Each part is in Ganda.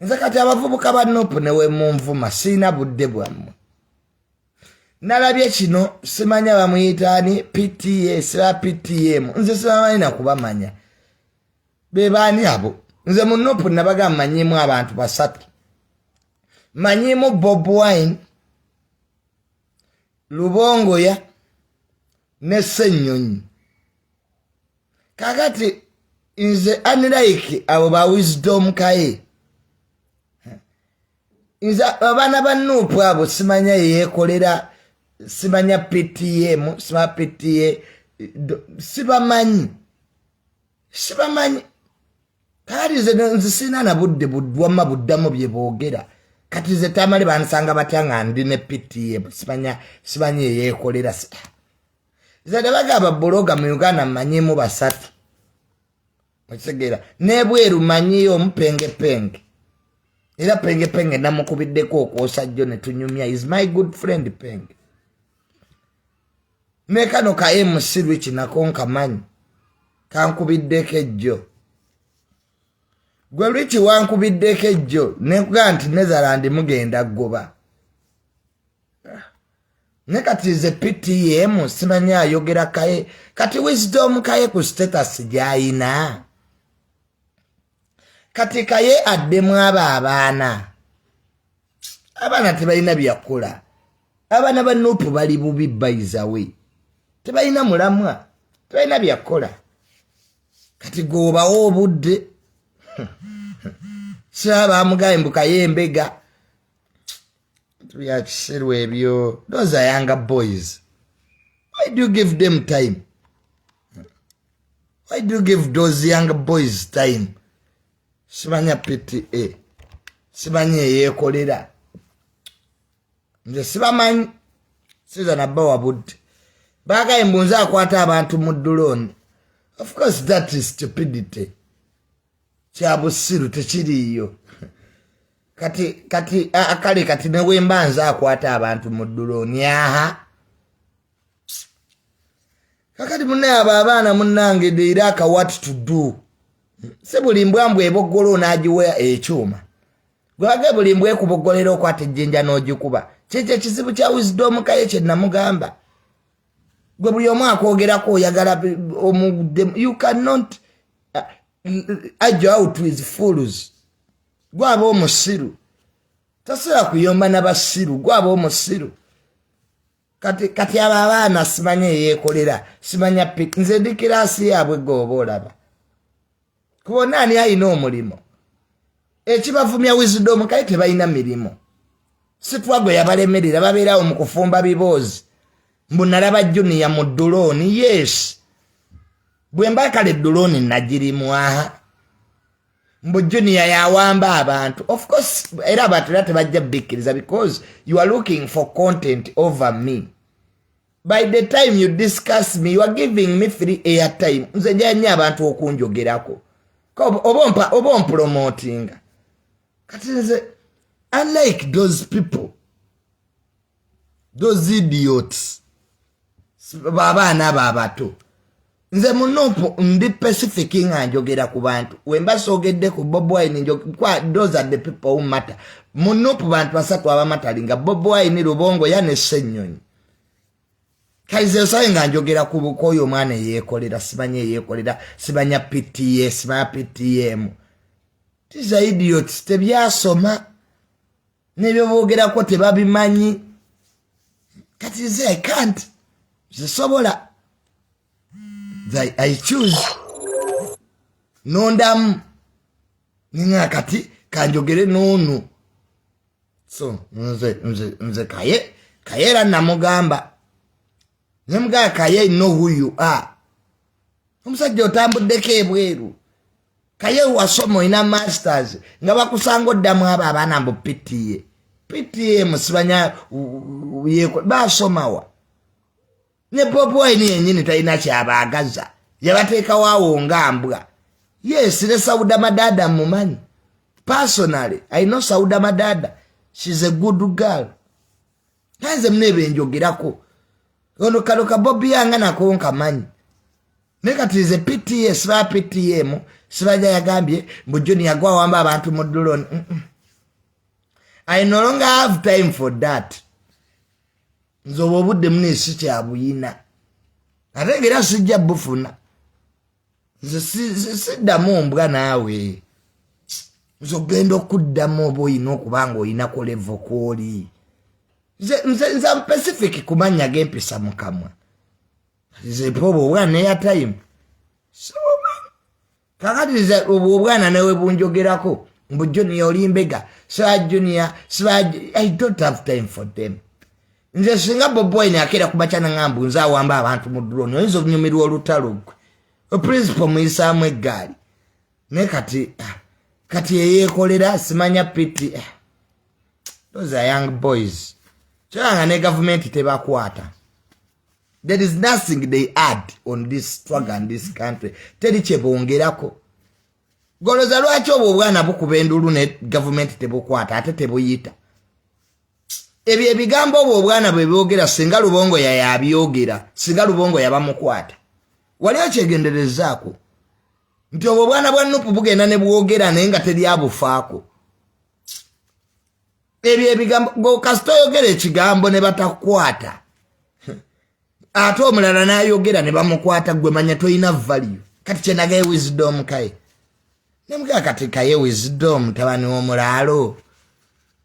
Nze kati abavubuka ba NUP newemunvuma, siina budde bwammwe. Nalabye kino, simanya bamuyitaani, PTA siba PTM, nze sibamanyi nakubamanya bebaani abo. Nze mu NUP nabaga manyimu abantu basatu: manyimu Bob Wine, Lubongoya ne Ssennyonyi. Kakati nze unlike abo ba Wisdom Kaye, nze abaana ba NUP abo simanya yeyekolera, simanya PTM, simanya PTA, sibamanyi, sibamanyi. Kati nze sirina na budde budwama buddamu bye boogera. Kati nze tamale bansanga batya nga ndi ne PTM, simanya, simanya yeyekolera? Nze tebagamba blogger mu Uganda mmanyimu basatu, okitegeera? Nebweru manyiyo omupengepenge, era Pengepenge namukubiddeko okwosa jjo ne tunyumya. Is my good friend Penge. Ne kano ka MC Rich nako nkamanyi, kankubiddeko ejjo. Gwe Rich wankubiddeko ejjo nekugamba nti Netherland mugenda ggoba. Ne kati nze PTM simanyi ayogera Kaye. Kati Wisdom Kaye ku status gyayina kati, Kaye addemu abo abaana. Abaana tebalina byakola. Abaana ba NUP bali bubi bayizawe, tebalina mulamwa, tebalina byakola. Kati gweobawo obudde, siraba bamugaye mbu Kaye embega byakisiru ebyo. Those are younger boys. Why do you give them time? Why do you give those young boys time? Simanya PTA, simanyi eyeekolera, nze sibamanyi, siza nabbawa budde. Baagaye mbu nze akwata abantu mu drone. Of course that is stupidity, kyabusiru, tekiriiyo. Kati kati kale kati newemba nze akwata abantu mu drone, aha, kakati munaye abo abaana munnange they lack what to do. Si buli mbwambwe eboggolo onaagiwa ekyuma gwebage, buli mbwa ekuboggolera okwata ejjinja n'ogikuba. Kyekyo ekizibu kya Wisdom Kaye kye namugamba. Gwe buli omu akwogerako oyagala you cannot argue out with fools. Gwaba omusiru tasobola kuyomba nabasiru, gwaba omusiru. Kati kati abo abaana simanya eyeekolera, simanya, nze ndi class yaabwe. Gooba olaba kubona ani alina omulimu ekibavumya Wisdom Kaye, tebalina mirimu. Sitwago yabalemerera, babeerawo mu kufumba biboozi mbu nalaba Junior mu drone. Yes, bwe mba kale drone nagirimu, aha, mbu Junior yawamba abantu. Of course, era abantu era tebajja bikkiriza because you are looking for content over me. By the time you discuss me, you are giving me free airtime. Nze njala nnyo abantu okunjogerako oba ompromotinga. Kati nze unlike those people, those idiots, babaana abo abato, nze mu NUP ndi specific nga njogera ku bantu. Wemba soogedde ku Bob Wine, those are the people who matter mu NUP. Bantu basatu abamatteringa: Bob Wine, Lubongoya ne Ssennyonyi. Kaize osabe nga njogera ku bukooyo omwana eyeekolera, simanya eyeekolera, simanya PTA, simanya PTM. These idiots tebyasoma, nebyo boogerako tebabimanyi. Kati nze I can't, zisobola. I choose, nondamu ninga kati kanjogere noonu. So nze Kaye, Kaye era namugamba, nemugamba, "Kaye, know who you are. Omusajja otambuddeko ebweru, Kaye, wasoma, olina masters, nga bakusanga oddamu abo abaana mbu PTA, PTA musibanya basomawa?" Ne Bobi Wine yenyini talina kyabaagaza, yabateekawo awo nga mbwa. Yes, ne Sauda Madada mumanyi personally. I know Sauda Madada, she's a good girl. Nze muneebe njogerako ono kano ka Bobi yanga nako nkamanyi. Naye kati nze PTA siba PTM sibaja yagambye mbu Junior gwawamba abantu mu drone. I no longer have time for that. Nze obwo obudde mune sikyabuyina, ate ngaera sijja bufuna. Nze siddamu mbwa naawe. Nze ogenda okuddamu oba oyina okuba nga oyinako level kwoli. Nze specific kumanya gempisa mukamwa. Nze mpa obwo obwana neya time. Kakati nze obwo obwana newe bunjogerako mbu Junior oli mbega, siba Junior siba, I don't have time for them. Nze singa Bobi Wine akeera kumakya naŋŋamba nze awamba abantu mu drone, oyinza okunyumirwa olutalo gwe principal muyisaamu eggaali. Naye kati eyeekolera simanya piti. Those are young boys. Kyolanga ne gavumenti tebakwata. There is nothing they add on this struggle and this country. Teri kyebongerako. Goloza lwaki obwo obwana bukuba endulu ne gavumenti tebukwata ate tebuyita? Ebyo ebigambo obwo obwana bwe byogera, singa Lubongo yayabyogera, singa Lubongo yabamukwata. Wali okyegenderezaako nti obwo obwana bwa NUP bugenda ne bwogera naye nga teryabufaako ebyo ebigambo? Kasita oyogera ekigambo ne batakukwata, ate omulala n'ayogera ne bamukwata, gwe manya tolina value. Kati kyenagaye Wisdom Kaye nemugaa kati Kaye Wisdom tabani w'omulaalo,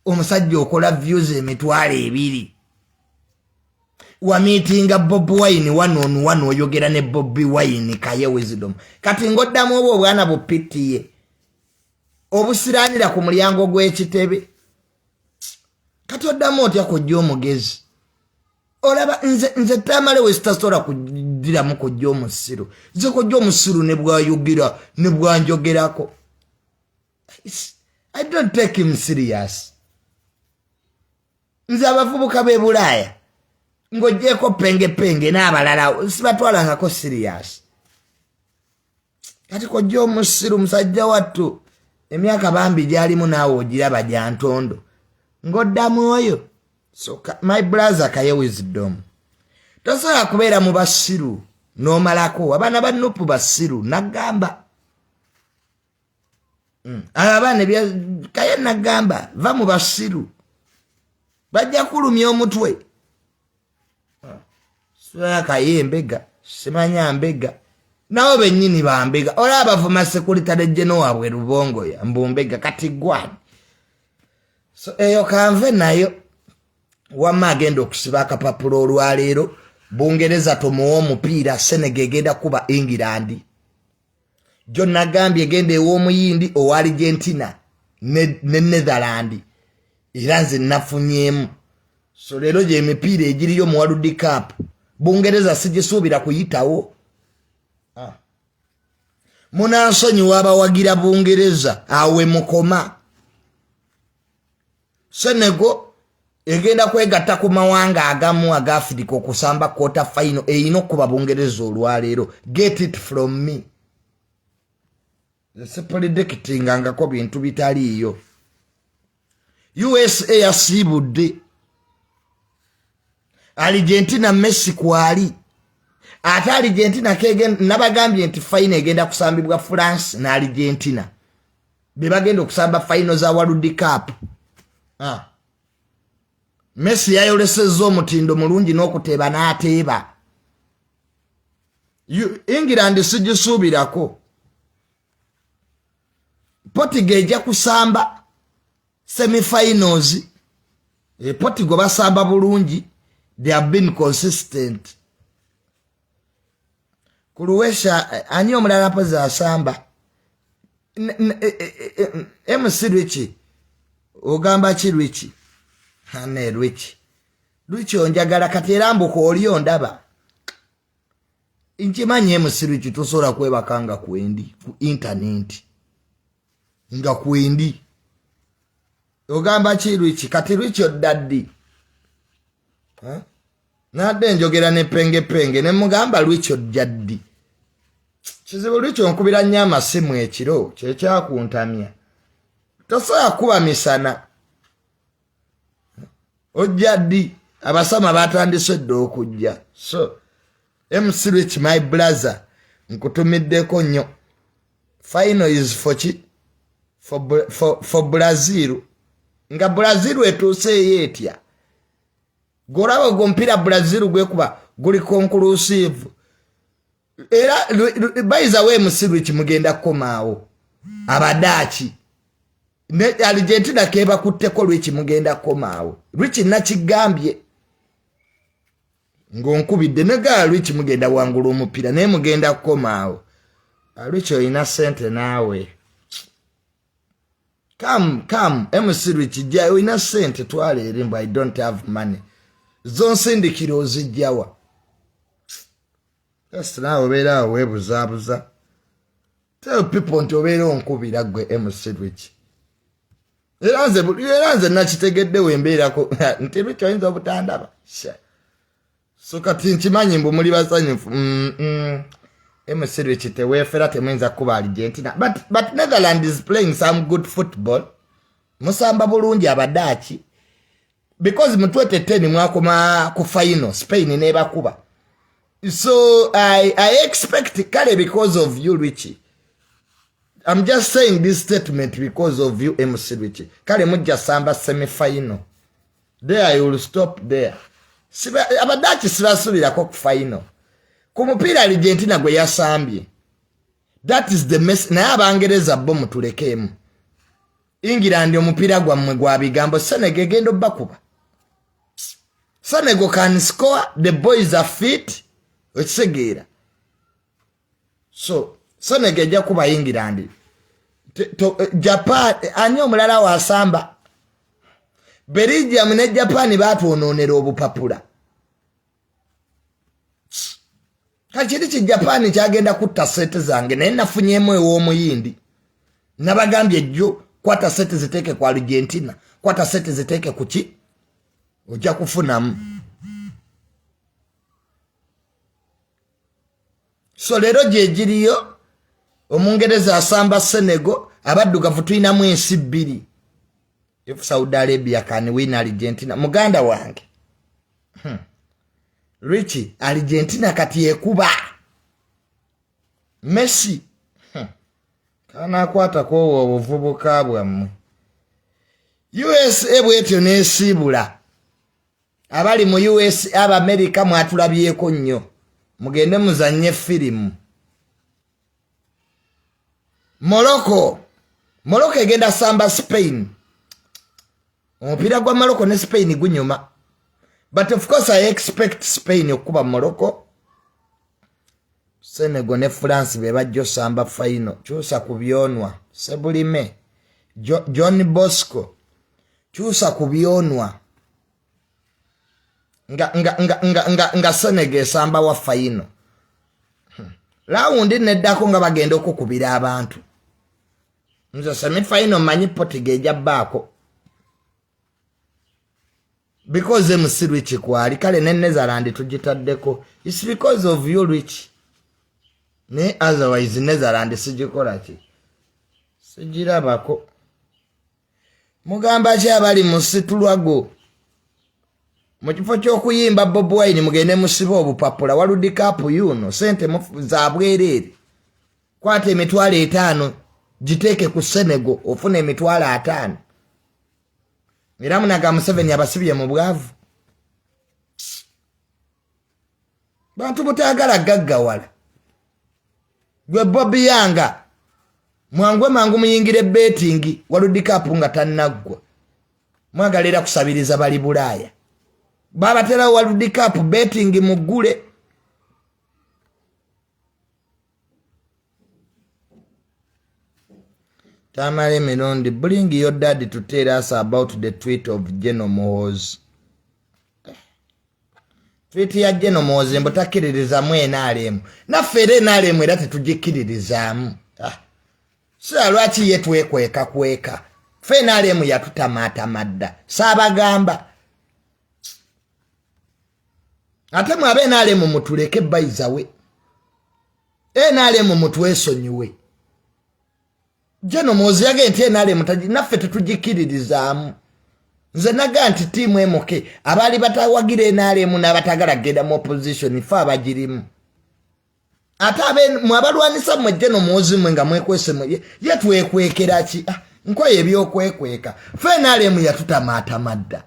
omusajja okola views 20,000, wameetinga Bobi Wine one on one, oyogera ne Bobi Wine. Kaye Wisdom, kati ng'oddamu oba obwana bupitiye obusiranira ku mulyango gw'ekitebe, kati oddamu otya kujja omugezi? Olaba nze tamale wesitasobola kugiramu kujja omusiru. Nze kujja omusiru ne bwayogera ne bwanjogerako, I don't take him serious. Nze abavubuka b'e Bulaaya ng'ogyeko pengepenge n'abalala sibatwalangako serious. Kati kojja omusiru, musajja wattu, emyaka bambi gyalimu naawe ogiraba gya ntondo, ng'oddamu oyo. So my brother Kaye Wisdom, tosobola kubeera mu basiru n'omalako. Abaana ba NUP basiru, nagamba. Abo abaana Kaye nagamba, va mu basiru, bajja kulumya omutwe. Kaye mbega simanya mbega nabo bennyini bambega. Olaba bavuma secretary general waabwe Lubongoya mbumbega. Kati gwani? So eyo kanve nayo. Wamma agenda okusiba akapapula olwaleero, Bungereza tomuwa omupiira. Senegal egenda kuba England. Jo nagambye egenda ew'omuyindi owa Argentina ne Netherland, era nze nafunyeemu. So leero gyemipiira egiriyo mu World Cup. Bungereza sigisuubira kuyitawo. Ah. Munansonyiwa abawagira Bungereza, awe mukoma. Senegal egenda kwegatta ku mawanga agamu aga Afirika okusamba quarter final. Erina okuba Bungereza olwaleero. Get it from me, sipredictingangako bintu bitaliiyo. USA yasiibudde Argentina, Messi kwali. Ate Argentina nabagambye nti final egenda kusambibwa France ne Argentina, be bagenda okusamba final za World Cup. Ah. Messi yayolesezza omutindo mulungi n'okuteeba n'ateeba. England sigisuubirako. Portugal ejja kusamba semifinals. Portugal basamba bulungi, they have been consistent. Croatia, ani omulala mpozi asamba? MC Rwiki, ogamba ki Rwiki? Ane Rwiki, Rwiki onjagala kati era mbuka oli ondaba. Nkimanyi MC Rwiki tosobola kwebaka nga kwendi ku intaneti, nga kwendi. Ogamba ki Rwiki? Kati Rwiki odda ddi? Nadde njogera ne pengepenge ne mugamba, Lwiki ojja ddi? Kizibu Lwiki onkubira nnyo amasimu ekiro, kyekyakuntamya. Tosobola kuba misana. Ojja ddi? Abasama batandise dde okujja. So MC Rich, my brother, Nkutumiddeko nnyo. Final is for ki? For Brazil. Nga Brazil etuuseeyo etya? Gwolaba ogwo omupiira Brazil gwekuba guli conclusive. Era bayiza we musiru kimugenda kukomaawo. Abadaaki ne Argentina kebakutteko lwiki mugenda kukomaawo. Lwiki nakigambye ng'onkubidde ne gaa lwiki mugenda wangula omupiira naye mugenda kukomaawo. Lwiki olina ssente naawe. Come, come, MC Rich, jja olina ssente twala eri mbu I don't have money. Zonsindikira ozijjawa. Just naawe obeera awo weebuzaabuza. Tell people nti obeera onkubira ggwe MC Rich. Era nze nakitegedde wembeerako nti Rich oyinza obutandaba. So kati nkimanyi mbu muli basanyufu. MC Rich teweefera temuyinza kukuba Argentina. But Netherlands is playing some good football. Musamba bulungi Abadaaki. Because mu 2010 mwakoma ku final, Spain nebakuba. So I expect kale because of you Richie. I'm just saying this statement because of you MC Richie. Kale mujja samba semi-final. There I will stop there. Abadaaki sibasubirako ku final. Ku mupiira Argentina gwe yasambye. That is the mess. Naye Abangereza bo mutulekeemu. England omupiira gwammwe gwa bigambo. Senegal egenda obbakuba. Senegal can score, the boys are fit. Okitegeera. So Senegal ejja kuba England. Japan ani omulala wasamba? Belgium ne Japan baatwonoonera obupapula. Kakiri ki Japan kyagenda kutta ssente zange naye nafunyeemu ew'omuyindi. Nabagambye jjo kwata ssente ziteeke ku Argentina, kwata ssente ziteeke ku ki? Ojja kufunamu. So leero gyegiriyo Omungereza asamba Senegal, abaddugavu tulinamu ensi bbiri. If Saudi Arabia can win Argentina, muganda wange. Richie, Argentina kati ekuba. Messi. Kanakwata kwowo obuvubuka bwammwe. USA bwetyo n'esiibula. Abali mu USA Abamerika mwatulabyeko nnyo. Mugende muzannye firimu. Morocco. Morocco egenda samba Spain. Omupiira gwa Morocco ne Spain gunyuma. But of course I expect Spain okukuba Morocco. Senegal ne France be bajja osamba final. Kyusa ku byonwa. Sebulime. John Bosco. Kyusa ku byonwa. Nga Senegal esamba wa final. Lawundi neddako nga bagenda okukubira abantu. Nze semi-final mmanyi Portugal ejja bbaako. Because MC Rich kwali kale ne Netherland tugitaddeko. It's because of you Rich. Ne otherwise Netherland sigikola ki? Sigirabako. Mugamba ki abali mu situlwago? Mu kifo ky'okuyimba Bobi Wine mugende musibe obupapula. World Cup yuno sente za bwereere. Kwata emitwalo 5 giteeke ku Senegal ofune emitwalo 5. Era munaga Museveni abasibye mu bwavu. Bantu mutaagala gaggawala. Gwe Bobi Yanga mwangwe mangu muyingire betting World Cup nga tannaggwa. Mwagala era kusabiriza bali Bulaaya. Babatera World Cup betting muggule. Tamale Mirundi, bring your daddy to tell us about the tweet of General Muhoozi. Tweet ya General Muhoozi mbu takkiririzaamu NRM. Naffe era NRM era tetugikkiririzaamu. Si lwaki ye twekweka kweka. Ffe NRM yatutamaatama dda. Saabagamba. Ate mwe abe NRM mutuleke bayizawe. NRM mutwesonyiwe. General Muhoozi yagambye nti NRM naffe tetugikkiririzaamu. Nze naga nti ttiimu MK abaali batawagira NRM n'abatagala kugenda mu opposition ffe abagirimu. Ate abe mwe abalwanisa mwe General Muhoozi mwe nga mwekwese mwe ye twekwekera ki? Ah, nkoye ebyokwekweka. Ffe NRM yatutamaatama dda.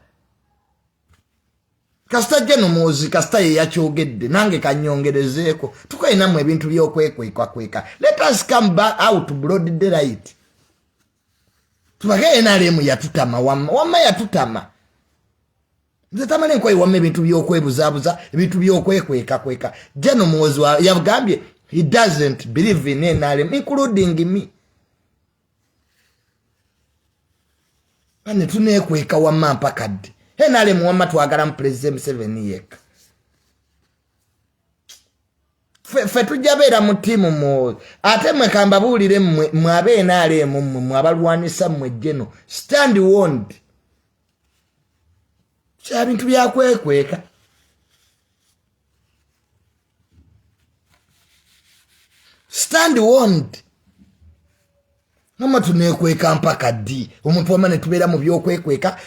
Kasita General Muhoozi kasita ye yakyogedde nange kanyongerezeeko. Tukoye nammwe ebintu by'okwekwekweka. Let us come back out broad daylight. Tubage NRM yatutama wamma, wamma yatutama. Nze tamale nkoye wamma ebintu by'okwebuzaabuza, ebintu by'okwekwekakweka. General Muhoozi yagambye he doesn't believe in NRM including me. Bane tuneekweka wamma mpaka ddi? NRM wamma twagala mu President Museveni yekka. Ffe tujja beera mu ttiimu Muhoozi. Ate mwe kambabuulire mmwe, mmwe abe NRM mmwe, mmwe abalwanisa mmwe General, stand warned. Kya bintu bya kwekweka. Stand warned. Mama tuneekweka mpaka ddi? Omuntu wamma ne tubeera mu by'okwekweka.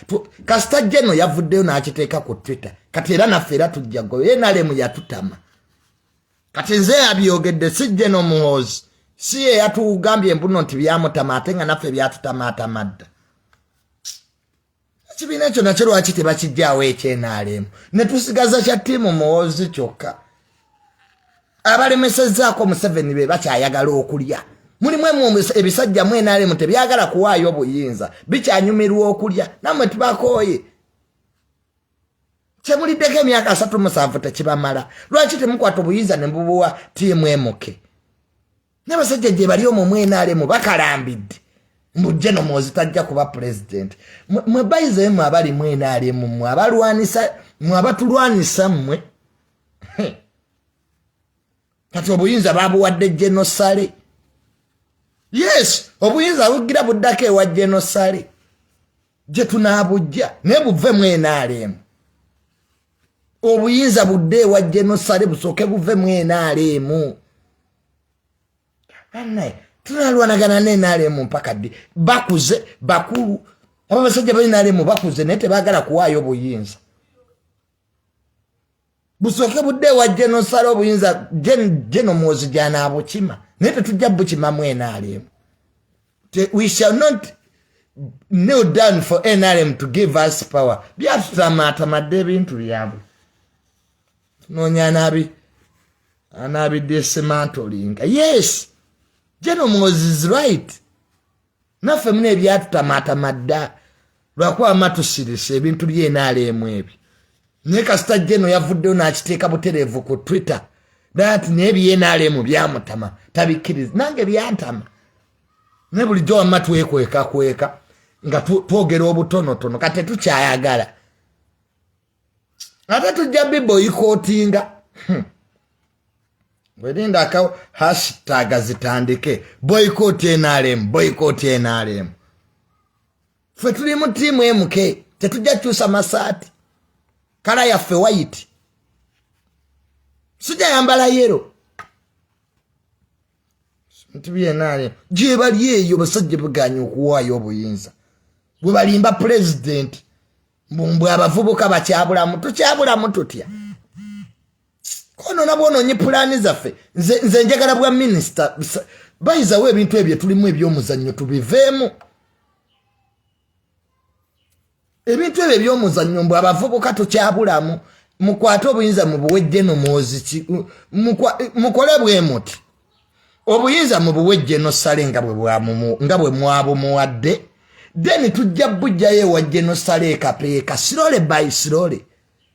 Kasita General yavuddeyo n'akiteeka ku Twitter. Kati era naffe era tujja ggoyo. NRM yatutama. Kati nze yabyogedde si General Muhoozi. Si ye yatugambye mbuno nti byamutama ate nga naffe byatutamaatama dda. Ekibiina ekyo nakyo lwaki tebakijjaawo ekya NRM? Ne tusigaza kya ttiimu Muhoozi kyokka. Abalemesezzaako Museveni be bakyayagala okulya. Mulimu emu ebisajja mu NRM tebyagala kuwaayo buyinza, bikyanyumirwa okulya, nammwe tubakooye. Kyemuliddeko emyaka 37 tekibamala. Lwaki temukwata obuyinza ne mubuwa ttiimu emuke? N'abasajja gye bali omwo mu NRM bakalambidde. Mbu General Muhoozi tajja kuba pulezidenti. Mwe bayize mwe abali mu NRM mmwe abalwanisa, mmwe abatulwanisa mmwe. Kati obuyinza babuwadde General Saleh. Yes, obuyinza bugira buddako ewa General Saleh. Gye tunaabujja naye buve mu NRM. Obuyinza budde ewa General Saleh busooke buve mu NRM. Bannaye tunalwanagana ne NRM mpaka ddi? Bakuze bakulu, abo abasajja ba NRM bakuze naye tebaagala kuwaayo buyinza. Busooke budde ewa General Saleh obuyinza General Muhoozi gy'anaabukima naye tetujja bukimamu NRM. We shall not kneel down for NRM to give us power. Byatutamaatamadde ebintu byabwe. Tunoonya anaabidesimantolinga. Yes, General Muhoozi is right. Naffe muna ebyatutamaatama dda lwakuba matusirise ebintu bya NRM ebyo. Naye kasita General yavuddeyo n'akiteeka butereevu ku Twitter that naye bya NRM byamutama tabikkiriza. Nange byantama. Naye bulijjo wamma twekwekakweka nga twogera obutonotono kati tetukyayagala. Ate tujja biboyikootinga. Bwerinda aka hashtag zitandike boycott NRM, boycott NRM. Ffe tuli mu ttiimu MK, tetujja kukyusa masaati. Kala yaffe white. Sijja yambala yellow. Nti bya NRM gye bali eyo basajja baganye okuwaayo obuyinza. Bwe balimba pulezidenti mbu abavubuka bakyabulamu, tukyabulamu tutya? Kono nabwonoonye pulaani zaffe. Nze njagala bwa minisita bayizawo ebintu ebyo tulimu eby'omuzannyo tubiveemu. Ebintu ebyo eby'omuzannyo mbu abavubuka tukyabulamu, mukwate obuyinza mubuwe General Muhoozi, mukole bwe muti. Obuyinza mubuwe General Saleh nga bwe mwabumuwadde, then tujja bujjayo ewa General Saleh ekapeeka slowly by slowly.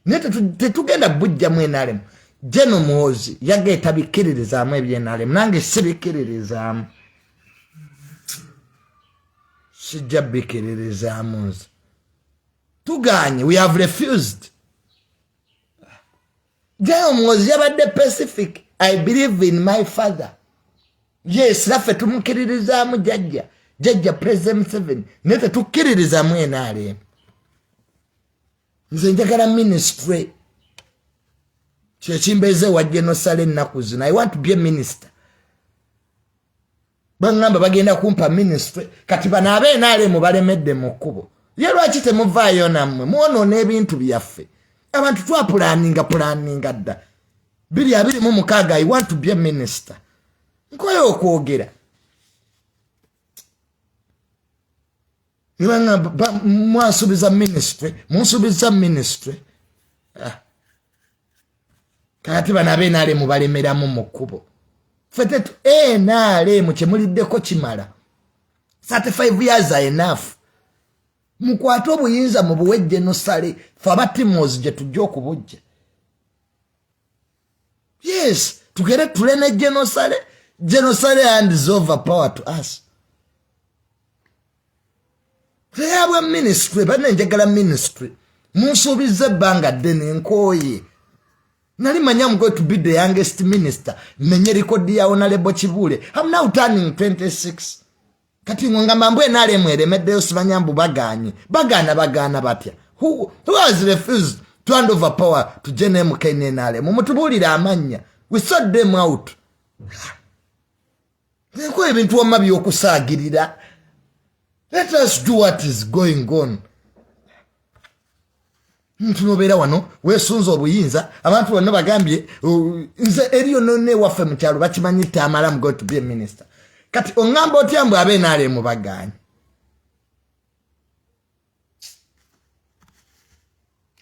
Naye tetugenda bujjamu NRM. General Muhoozi yageeta bikkiririzaamu ebya NRM, nange sibikkiririzaamu. Sijja bikkiririzaamu nze. Tuganye, we have refused. General Muhoozi yabadde Pacific. I believe in my father. Yes, naffe tumukkiririzaamu jjajja. Jjajja President Museveni. Naye tetukkiririzaamu NRM. Nze njagala ministry. Kyekimbeeze wa General Saleh ennaku zino. I want to be a minister. Bangamba bagenda kumpa ministry. Kati bano abe NRM balemedde mu kkubo. Ye lwaki temuvaayo nammwe? Mwonoona ebintu byaffe. Abantu twapulaninga pulaninga dda. 2026 I want to be a minister. Nkoye okwogera. Mwansuubiza ministry, munsuubiza ministry. Ah. Kati bano abeNRM balemeramu mu kkubo. Ffe tetu NRM kyemuliddeko kimala. 35 years are enough. Mukwate obuyinza mubuwe genosale, fe abatimozi gye tujja okubujja. Yes, tugere tule ne genosale. Genosale hands over power to us. Teyabwa ministry, banne njagala ministry. Munsuubizza ebbanga ddene nkooye. Nali manya I'm going to be the youngest minister. Menye rekodi ya Honorable Kibuule. I'm now turning 26. Kati ngamba mbwe NRM eremeddeyo simanya mbu bagaanye. Bagaana bagaana batya? Who has refused to hand over power to Gen MK ne NRM? Mutubuulire amannya. We sort them out. Nko ebintu wamma by'okusaagirira. Let us do what is going on. Ntunobeera wano weesunze obuyinza, abantu bonna bagambye nze eriyo newaffe mu kyalo bakimanyi Tamala I'm going to be a minister. Kati oŋŋamba otya mbu abe NRM bagaanye?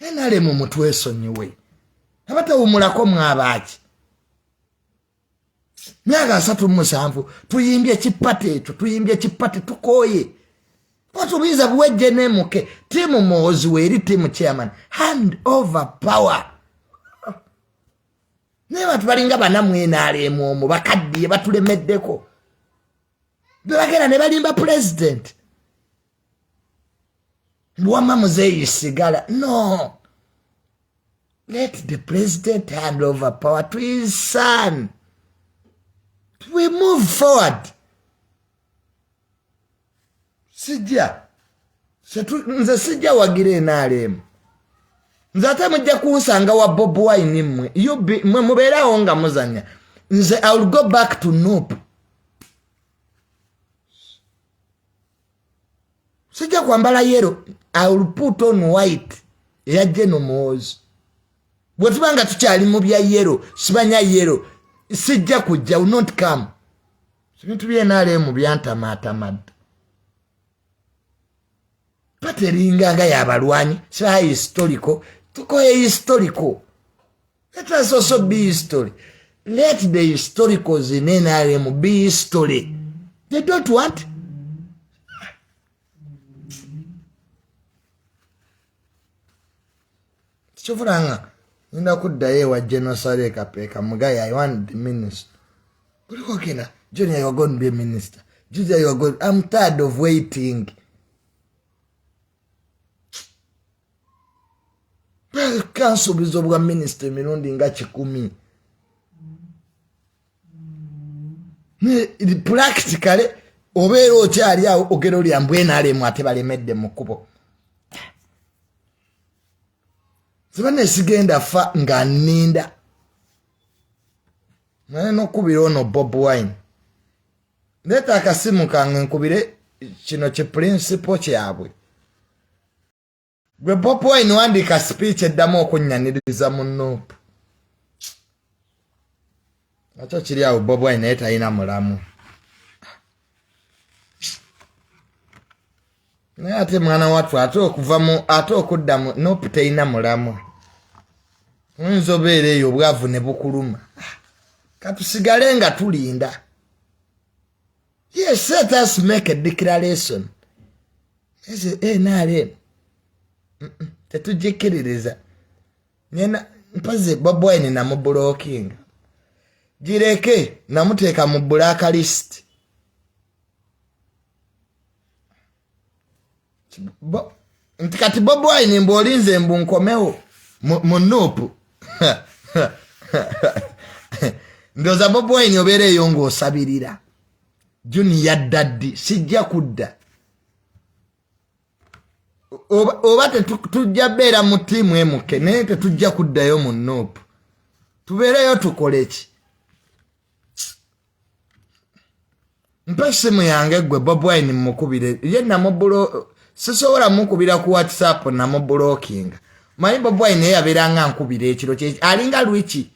NRM mutwesonyiwe, abatawumulako mwabaaki? Myaka 37 tuyimbye ekipate ekyo, tuyimbye ekipate, tukooye. Obuyinza buwejje nemuke. Tiimu Muhoozi weeri, tiimu chairman, hand over power. Naye bantu balinga bana mu NRM omwo bakaddiye batulemeddeko, bebagenda ne balimba president wamma muzeeyi sigala. No, let the president hand over power to his son, we move forward. Sijja nze sijja wagira NRM. Nze ate mujja kunsanga wa Bobi Wine. Mmwe mwe mubeerawo nga muzanya. Nze I will go back to NUP. Sijja kwambala yellow, I will put on white eya Gen Muhoozi. Bwe tuba nga tukyali mu bya yellow, sibanya yellow, sijja kujja, will not come. Ebintu bya NRM byantamaatamadda. Party eringa nga yabalwanyi, siba historical, tukoye historical. Let us also be history. Let the historicals in NRM be history. They don't want. Kyovulanga ngenda kuddayo ewa Genosale Kapeeka mugaye, I want the minister. Buliko genda, Junior, you are going to be a minister. Junior, you are going. I'm tired of waiting. Kansuubiza obwa minisita emirundi nga 100. Practically obeera okyali awo ogera olya mbu NRM ate balemedde mu kkubo. Ziba nesigenda fa nga nninda naye nokubira ono Bobi Wine. Leeta akasimu kange nkubire kino ki principal kyabwe. Gwe Bobi Wine wandiika speech eddamu okunnyaniriza mu NUP. Nakyo kiri awo Bobi Wine naye talina mulamu. Naye ate mwana wattu ate okuva mu ate okudda mu NUP terina mulamu. Oyinza obeera eyo obwavu ne bukuluma. Katusigale nga tulinda. Yes, let us make a declaration. NRM tetugikiririza. Nena mpaze Bobi Wine namublockinga. Gireke namuteeka mu blacklist. Nti kati Bobi Wine mbu olinze mbu nkomewo mu NUP. Ndowooza Bobi Wine obeera eyo ng'osabirira. Junior yadda ddi? Sijja kudda. Oba tujja beera mu ttiimu emuke naye tetujja kuddayo mu NUP. Tubeereyo tukole ki? Mpa essimu yange gwe Bobi Wine mukubire. Ye namubulo sisobola mukubira ku WhatsApp, namublockinga. Manyi Bobi Wine naye yabeera nga nkubira ekiro kye alinga lwiki.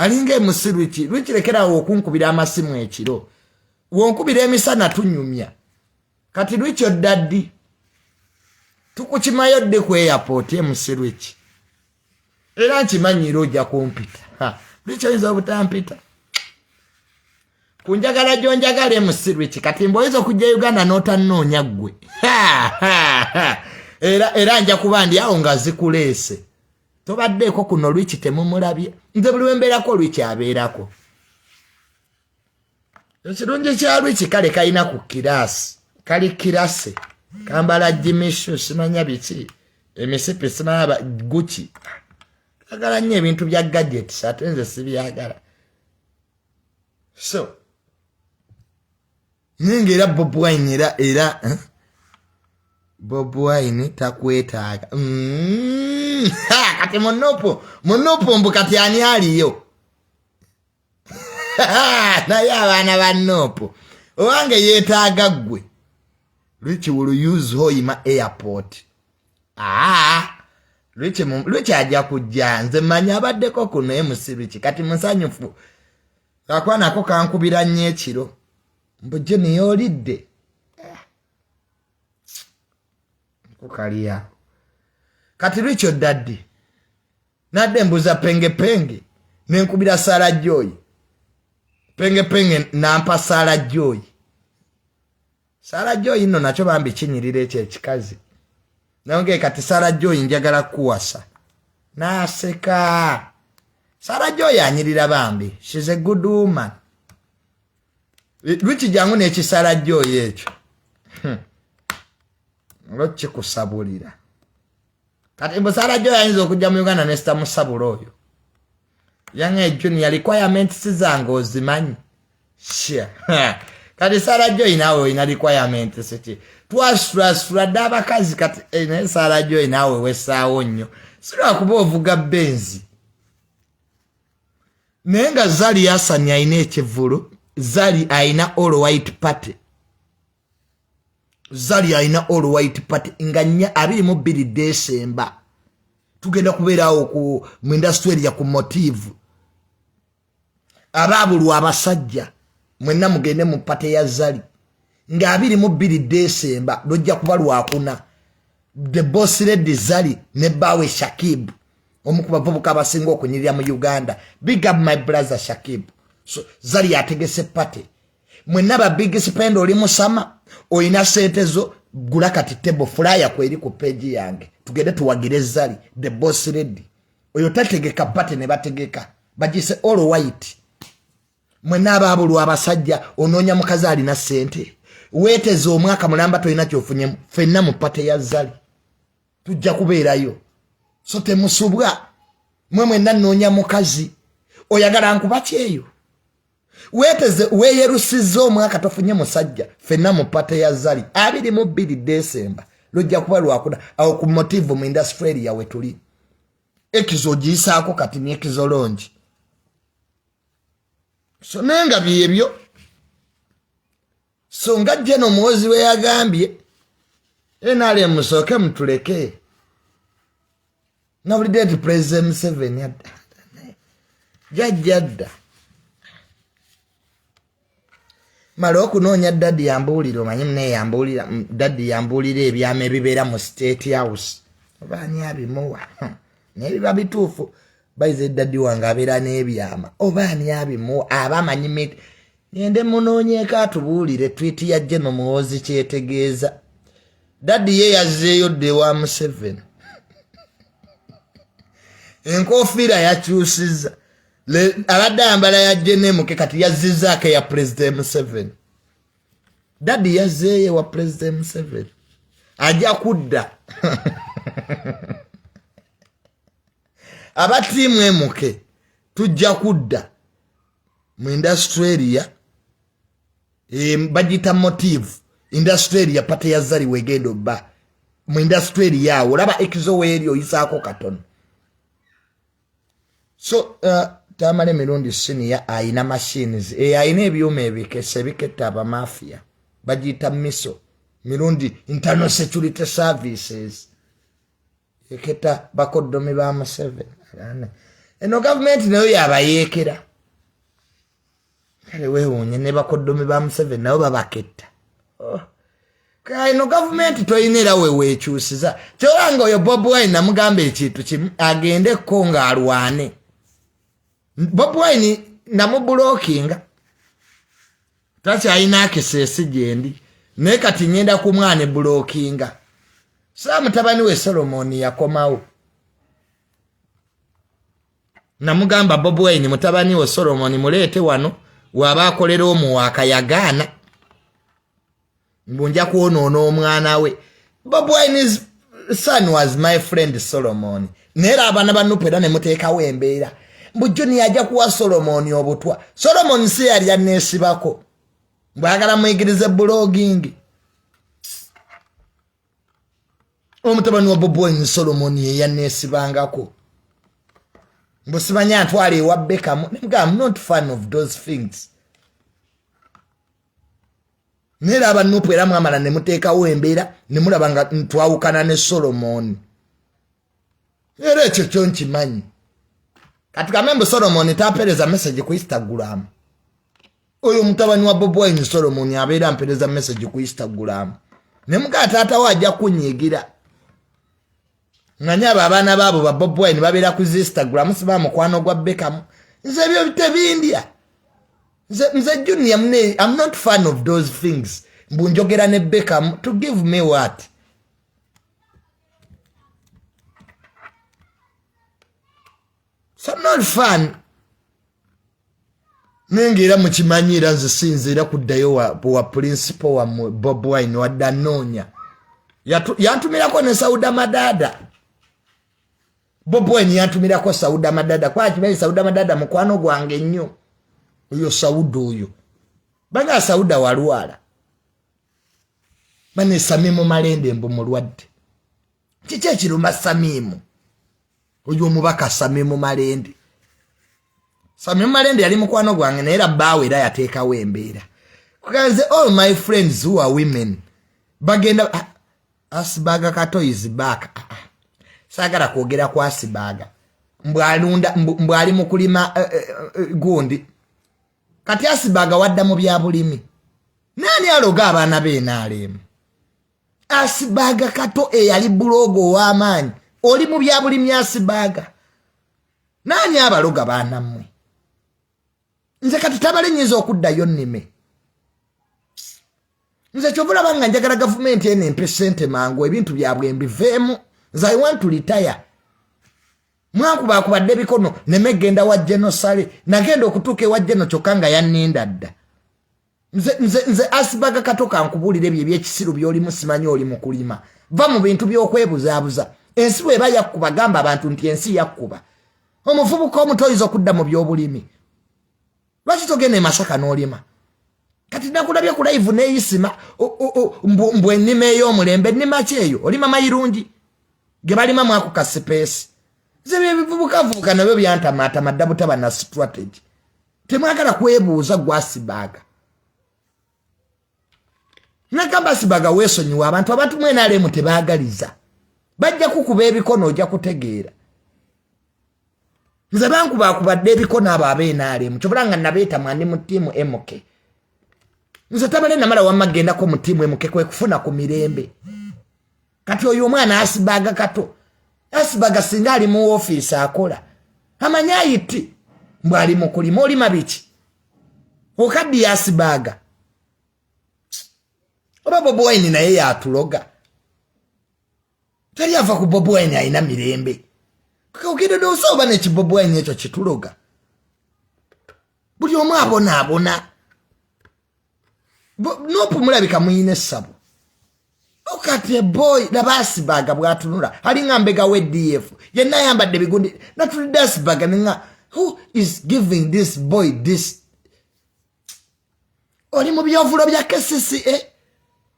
Alinga emusi lwiki lwikirekerawo okunkubira amasimu ekiro, wonkubira emisana tunyumya. Kati lwiki odda ddi? Tukukimayo ddi ku airport emusi lwiki? Era nkimanyira ojja kumpita. Lwiki oyinza obutampita kunjagala gyonjagala emusi lwiki. Kati mbu oyinza okujja Uganda n'otannoonya ggwe, era nja kuba ndi awo nga zikuleese. Tobaddeeko kuno lwiki temumulabye. Nze buli wembeerako lwiki abeerako. Ekirungi kya lwiki kale kalina ku kiraasi, kali kirase, kambala jimishu simanya biki, emisipi simanya guki, kagala nnyo ebintu bya gadgets, ate nze sibyagala. So ninga era Bobi Wine era Bobi Wine takwetaaga. Kati munupu mbu kati ani aliyo? Naye abaana ba Nupu owange yeetaaga ggwe. Lwiki will use Hoima airport. Lwiki ajja kujja, nze mmanyi abaddeko kuno MC Lwiki. Kati musanyufu akwanako kankubira nnyo ekiro mbu Junior olidde kukaliya. Kati Lwiki odda ddi? Nadde mbuza penge penge nenkubira Sara Joy, penge penge nampa Sara Joy. Sara Joy nno nakyo bambi kinyirira ekyo ekikazi. Nange kati Sara Joy njagala kuwasa, naseka. Sara Joy anyirira bambi, she's a good woman. Lwiki jangu n'ekisara Joy ekyo olwo kikusabulira. Kati mbu Sara Joy ayinza okujja mu Uganda nesitamusabula oyo. Yange Junior requirements zange ozimanyi. Sure. Kati Sara Joy naawe olina requirements ki? Twasula dde abakazi kati naye Sara Joy naawe wessaawo nnyo. Si lwakuba ovuga Benzi. Naye nga Zari Hassan alina ekivvulu, Zari alina all white party. Zari alina all white party nga 22 December. Tugenda kubeerawo ku mu industry area ku Motive. Abaabulwa abasajja mwenna mugende mu party ya Zari. Nga 22 December lujja kuba lwakuna. The Boss Lady Zari ne bbaawe Shakib, omu ku bavubuka abasinga okunyirira mu Uganda. Big up my brother Shakib. So Zari yategese party. Mwenna ba big spend, oli musama olina sente zo, gula kati table flyer kweri ku page yange, tugende tuwagire Zari the Boss Lady. Oyo tategeka party ne bategeka bagise all white. Mwenna abaabulwa abasajja, onoonya mukazi alina sente, weeteze omwaka mulamba tolina kyofunyemu, ffenna mu party ya Zari tujja kubeerayo. So temusubwa mwe mwenna nnoonya mukazi oyagala nkuba kyeyo, weeteze weeyerusizza omwaka tofunye musajja, ffenna mu party ya Zari 22 December lujja kuba lwakuna awo ku Motive mu industry area we tuli. Ekizo ogiyisaako kati n'ekizo longi. So naye nga byebyo. So nga jeno omuwozi we yagambye NRM musooke mutuleke. Nawulidde nti President Museveni adda, jajja adda. Mala okunoonya daddy yambuulira, omanyi munaye yambuulira, daddy yambuulira ebyama ebibeera mu State House. Oba ani abimuwa? Naye biba bituufu. Bayize daddy wange abeera n'ebyama, oba ani abimuwa? Aba amanyi. Ngende munoonyeeko atubuulire tweet ya Jeno Muhoozi kyetegeeza. Daddy ye yazzeeyo dda ewa Museveni, enkofiira yakyusizza, abadde ayambala ya Jenemuke, kati yazizzaako eya President Museveni. Daddy yazzeeyo ewa President Museveni, ajja kudda. Aba team emuke tujja kudda mu industry area, bagiyita Motive industry area. Party ya Zari wegenda obba mu industry area awo, olaba ekizo weeri oyisaako katono. So Tamale emirundi senior ayina machines, ayina ebyuma ebikesa ebiketta abamafia, bagiyita miso mirundi internal security services, eketa bakoddomi ba Museveni. Eno gavumenti nayo yabayeekera. Kale weewuunye ne bakoddomi ba Museveni nabo babaketta. Oh. Eno gavumenti toyina era weweekyusiza. Kyola nga oyo Bobi Wine namugamba ekintu kimu, agende ko ng'alwane. Bobi Wine namubulokinga, takyalina akiseesi gyendi, naye kati ngenda ku mwana ebulokinga. Saa mutabani we Solomon yakomawo, namugamba Bobi Wine mutabani we Solomon muleete wano waaba akolera omuwaaka, yagaana mbu nja kwonoona omwana we. Bobi Wine's son was my friend Solomon, naye era abaana ba Nupu era ne muteekawo embeera mbu Junior ajja kuwa Solomon obutwa. Solomon si yali anneesibako, mbwagala muyigirize blogging. Omutabani wa Bobi Wine Solomon ye yanneesibangako, mbu simanyi antwala ewa Beckham. Nemugamba, I'm not fan of those things. Naye era aba Nupu era mwamala ne muteekawo embeera ne mulaba nga twawukana ne Solomon. Era ekyo kyo nkimanyi. Kati kambe mbu Solomon tampeereza message ku Instagram. Oyo mutabani wa Bobi Wine Solomon abeera ampeereza message ku Instagram, ne mugaa taata we ajja kunyiigira. Nganye abo abaana baabo ba Bobi Wine babeera ku Instagram, siba mukwano gwa Beckham. Nze ebyo tebindya. Nze Junior mune, I'm not fan of those things. Mbu njogera ne Beckham to give me what? So I'm not fan. Nenga era mukimanyi, era nze sinze era kuddayo wa principal wammwe Bobi Wine wadde anoonya. Yantumirako ne Sauda Madada. Bobi Wine yantumirako Sauda Madada. Kwa kimanyi Sauda Madada mukwano gwange nnyo. Oyo Sauda oyo. Banga Sauda walwala. Bane Samimu Malende mbu mulwadde. Kiki ekiruma Samimu? Oyo omubaka Samimu Malende. Samimu Malende yali mukwano gwange, naye era bbaawe era yateekawo embeera. Kuganze all my friends who are women bagenda Asibaga Kato is back. Saagala kwogera ku Asibaga. Mbwalunda, mbwali mu kulima gundi. Kati Asibaga wadda mu bya bulimi. Nani aloga abaana b'NRM? Asibaga Kato eyali bulogo ow'amaanyi. Oli mu bya bulimi Asibaga. Nani abaloga baana mmwe? Nze kati tabale nnyinza okuddayo nnime. Nze kyova olaba nga njagala gavumenti eno empe ssente mangu, ebintu byabwe mbiveemu. Nze I want to retire. Mwakubaakubadde ebikono neme genda wa Genosale. Nagenda okutuuka ewa Geno kyokka nga yanninda dda. Nze Asibaga Kato kankubuulira ebyo ebyekisiru by'olimu, simanyi oli mu kulima. Va mu bintu by'okwebuzaabuza. Ensi bw'eba yakkuba, gamba abantu nti ensi yakkuba. Omuvubuka omuto oyinza okudda mu by'obulimi. Lwaki togenda e Masaka n'olima? Kati nakulabye ku live n'eyisima mbu ennima ey'omulembe. Ennima ki eyo? Olima mayirungi ge balima mwaku ka sipeesi. Nze byebivubukavubuka nabyo byantamaatama dda butaba na strategy. Temwagala kwebuuza gwasibaaga. Nagamba Asibaga weesonyiwa abantu, abantu mwenaalemu tebaagaliza. Bajja kukuba ebikono ojja kutegeera. Nze bankubaakubadde ebikono abo ab'NRM, kyobula nga nabeetamwa ndi mu ttiimu MK. Nze tabale namala wamma gendako mu ttiimu MK kwe kufuna ku mirembe. Kati oyo omwana Asibaga Kato, Asibaga singa ali mu ofiisi akola, amanyi ayiti mbu ali mu kulima, olima biki? Okaddi Asibaga. Oba Bobi Wine naye yatuloga. Teri ava ku Bobi Wine alina mirembe. Ogenda n'osa oba neki Bobi Wine ekyo kituloga. Buli omu abonaabona. Nopu mulabika muyina essabo. Look at the boy, laba Asibaga bw'atunula. Alinga mbega we DF. Yenna ayambadde bigundi. Natulidde Asibaga ninga, who is giving this boy this? Oli mu byovulo bya KCCA.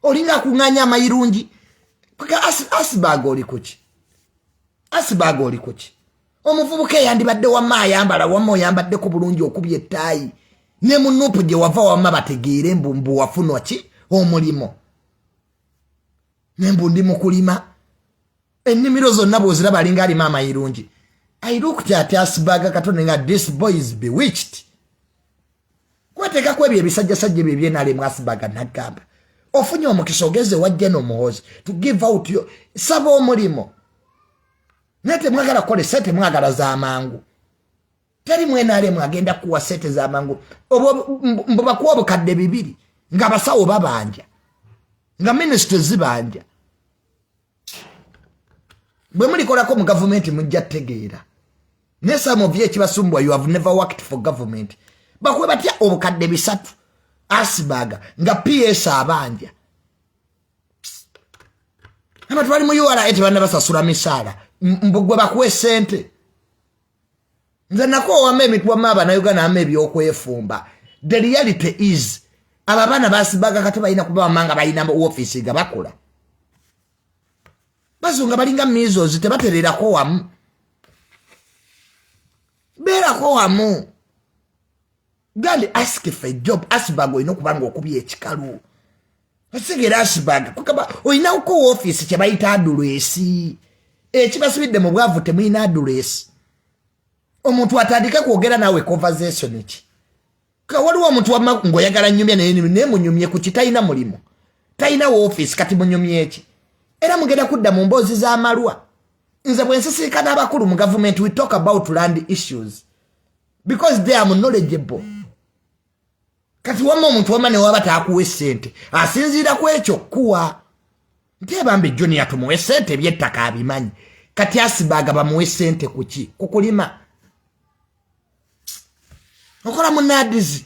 Olinga akuŋŋaanya amayirungi. Asibaga oli kuki? Asibaga oli kuki? Omuvubuka eyandibadde wamma ayambala wamma oyambaddeko bulungi okubye ettaayi. Ne mu Nupu gye wava wamma bategeere mbu wafunwa ki omulimo. Ne mbu ndi mu kulima. Ennimiro zonna bw'oziraba alinga alima amayirungi. I looked at Asbaga Katonda nga this boy is bewitched. Kweteekako ebyo ebisajjasajja ebyo ebyenalemu Asbaga nagamba ofunye omukisa ogeze wa General Muhoozi to give out your saba omulimu, naye temwagala kukola sente, mwagala z'amangu. Teri mwenalemu agenda kuwa sente z'amangu. Mbu bakuwa 2000 ng'abasawo babanja, nga minisitule zibanja. Bwe mulikolako mu gavumenti mujja tegeera. Naye some of you ekibasumbwa, you have never worked for government. Bakuwe batya 3000 Asibaga nga PS abanja? Abantu bali mu URA tebanna basasula misaala, mbugwe bakuwe sente. Nze nakoowamu emitwamu abanauganda amu ebyokwefumba. The reality is abo abaana basibaga kati balina kuba bamanga balina ofiisi nga bakola. Bazunga balinga measles, tebatererako wamu. Beerako wamu gandi, ask for a job. Asibag olina okuba nga okubya ekikalu osigera. Asibag kugamba olinako ofiisi kye bayita address. Ekibasibidde mu bwavu, temulina address. Omuntu atandike kwogera naawe conversation ki? Waliwo omuntu wamma ng'oyagala nyumya naye munyumye ku kitalina mulimu, talina woofiisi, kati munyumye eki? Era mugenda kudda mu mboozi z'amalwa. Nze bwe nsisinkana abakulu mu gavumenti, we talk about land issues because they are knowledgeable. Kati wamma omuntu wamma newaba taakuwa essente, asinziira ku ekyo kuwa nti ebambe Junior tumuwe sente, ebyettaka abimanyi. Kati Asibaga bamuwe sente kuki? Kukulima okola munadizi.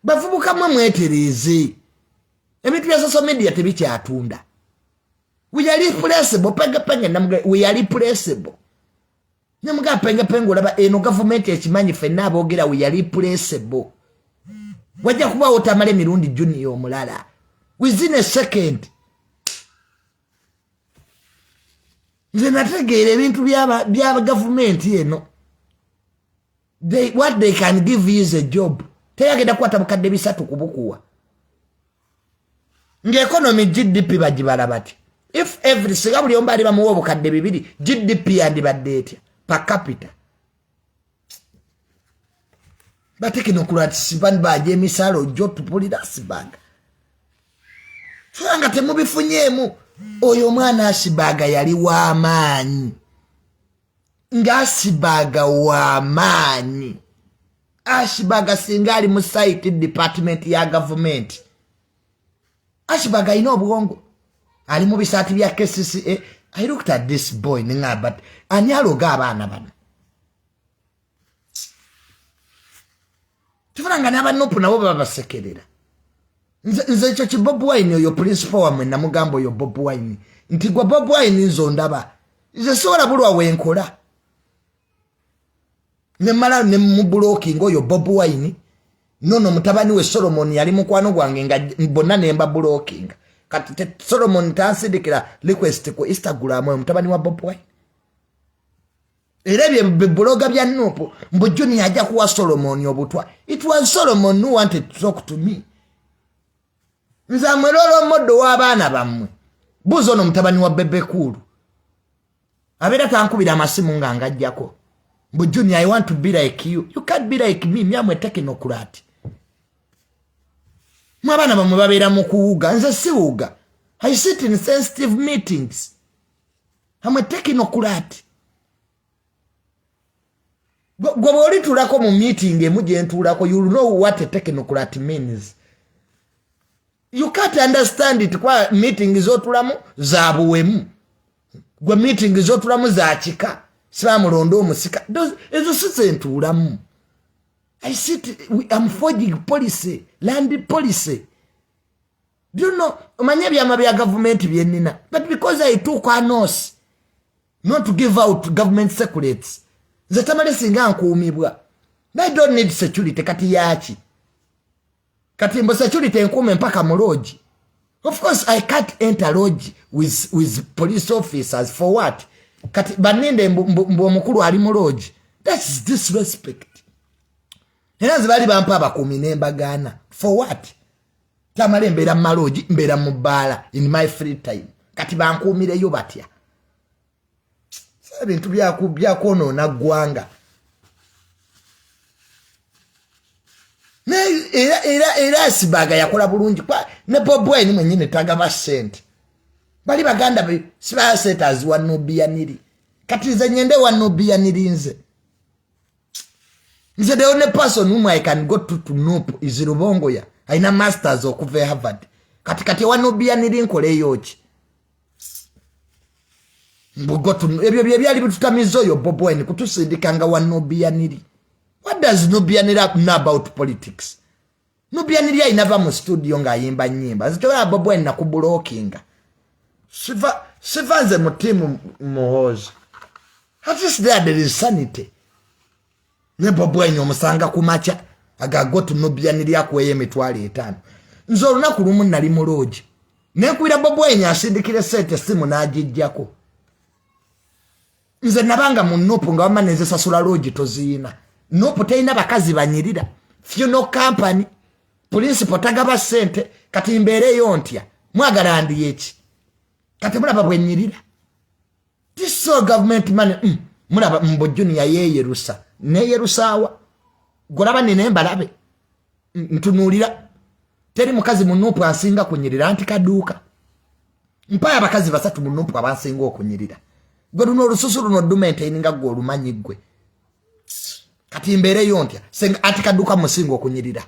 Bavubuka mwe mwetereeze, ebintu bya social media tebikyatunda. We are replaceable. Pengepenge, we are replaceable. Nemugaa pengepenge, olaba eno gavumenti ekimanyi, ffenna aboogera we are replaceable. Wajja kubaawo tamala emirundi Junior omulala within a second. Nze nategeera ebintu bya gavumenti eno. What they can give you is a job. Teyagenda kukwata 3000 kubukuwa nga economy GDP bagibala bati if every singa buli omu baali bamuwa 2000, GDP yandibadde etya per capita? Batekinocrats baja emisaala ojja otupulira Asibaga nga temubifunyeemu. Oyo omwana Asibaga yali w'amaanyi, ng'Asibaga w'amaanyi. Asibaga singa ali mu site department ya gavumenti, Asibaga alina obwongo, ali mu bisaati bya KCCA. I looked at this boy ninga, but ani aloga abaana bano? Tufuna nga n'abanupu nabo babasekerera. Nze ekyo ki Bob Wine oyo principal wammwe namugamba oyo Bob Wine nti gwe Bob Wine, nze ondaba nze sobola bulwa wenkola nemala ne mublocking oyo Bob Wine. Nono mutabani we Solomon yali mukwano gwange nga bonna nemba blocking. Kati Solomon tansindikira request ku Instagram, oyo mutabani wa Bob Wine. Era ebyo bibuloga bya NUP mbu Junior ajja kuwa Solomon obutwa. It was Solomon who wanted to talk to me. Nze amwera olwomoddo w'abaana bammwe. Buuza ono mutabani wa Bebekuulu abeera tankubira amasimu nga ngajjako mbu Junior, I want to be like you. You can't be like me. Myamwe technocrat mwe, abaana bamwe babeera mu kuwuga, nze siwuga. I sit in sensitive meetings. Amwe technocrat. Gwe bw'olituulako mu meeting emu gye ntuulako, you know what a technocrat means. You can't understand it kwa meeting z'otulamu za buwemu. Gwe meeting z'otulamu za kika, sibamulonda omusika, ezo si zentuulamu. I sit, I'm forging policy, land policy. Do you know, omanye ebyama bya gavumenti byenina, but because I took an oath not to give out government secrets. Nze tamale singa nkuumibwa, I don't need security. Kati yaki? Kati mbo security enkuume mpaka mu lodge? Of course I can't enter lodge with police officers. For what? Kati baninde mbu omukulu ali mu lodge? That's disrespect. Era nze baali bampa abakuumi nembagaana. For what? Tamale mbeera mu malodge, mbeera mu bbaala in my free time, kati bankuumireyo batya? Ebintu byakwonoona ggwanga. Era Asibaga yakola bulungi ne Bobi Wine mwennyini tagaba ssente. Bali baganda be sibaya ssente aziwa Nubianiri. Kati nze ngende wa Nubianiri nze. Nze the only person whom I can go to Nup is Rubongoya. Alina masters okuva e Harvard. Kati ewa Nubianiri nkoleyo ki? Ebyo bye byali bitutamiza oyo Bobi Wine kutusindikanga wa Nubianiri. What does Nubianiri know about politics? Nubianiri alina va mu studio ng'ayimba nnyimba. Nze toyagala Bobi Wine nakubulokinga. Siva nze mu ttiimu Muhoozi. At least there is sanity. Ne Bobi Wine omusanga ku makya agago to Nubianiri akuweeyo 500,000. Nze olunaku lumu nali mu loogi. Nenkubira Bobi Wine asindikire ssente essimu n'agiggyako. Nze nabanga mu Nupu nga wamma nenzisasula loogi toziina. Nupu terina bakazi banyirira. Funeral company, principal tagaba ssente, kati mbeereyo ntya? Mwagala ndiye ki? Kati mulaba bwe nnyirira. This so government money. Mulaba mbu Junior yeeyerusa. Neeyerusaawa. Golaba nina embalabe. Ntunuulira. Teri mukazi mu Nupu ansinga kunyirira anti kaduuka. Mpayo abakazi 3 mu Nupu abansinga okunyirira. Gwe luno olususu luno dumaintaininga gwe olumanyi ggwe. Kati mbeereyo ntya? Senga anti kaduuka musinga okunyirira.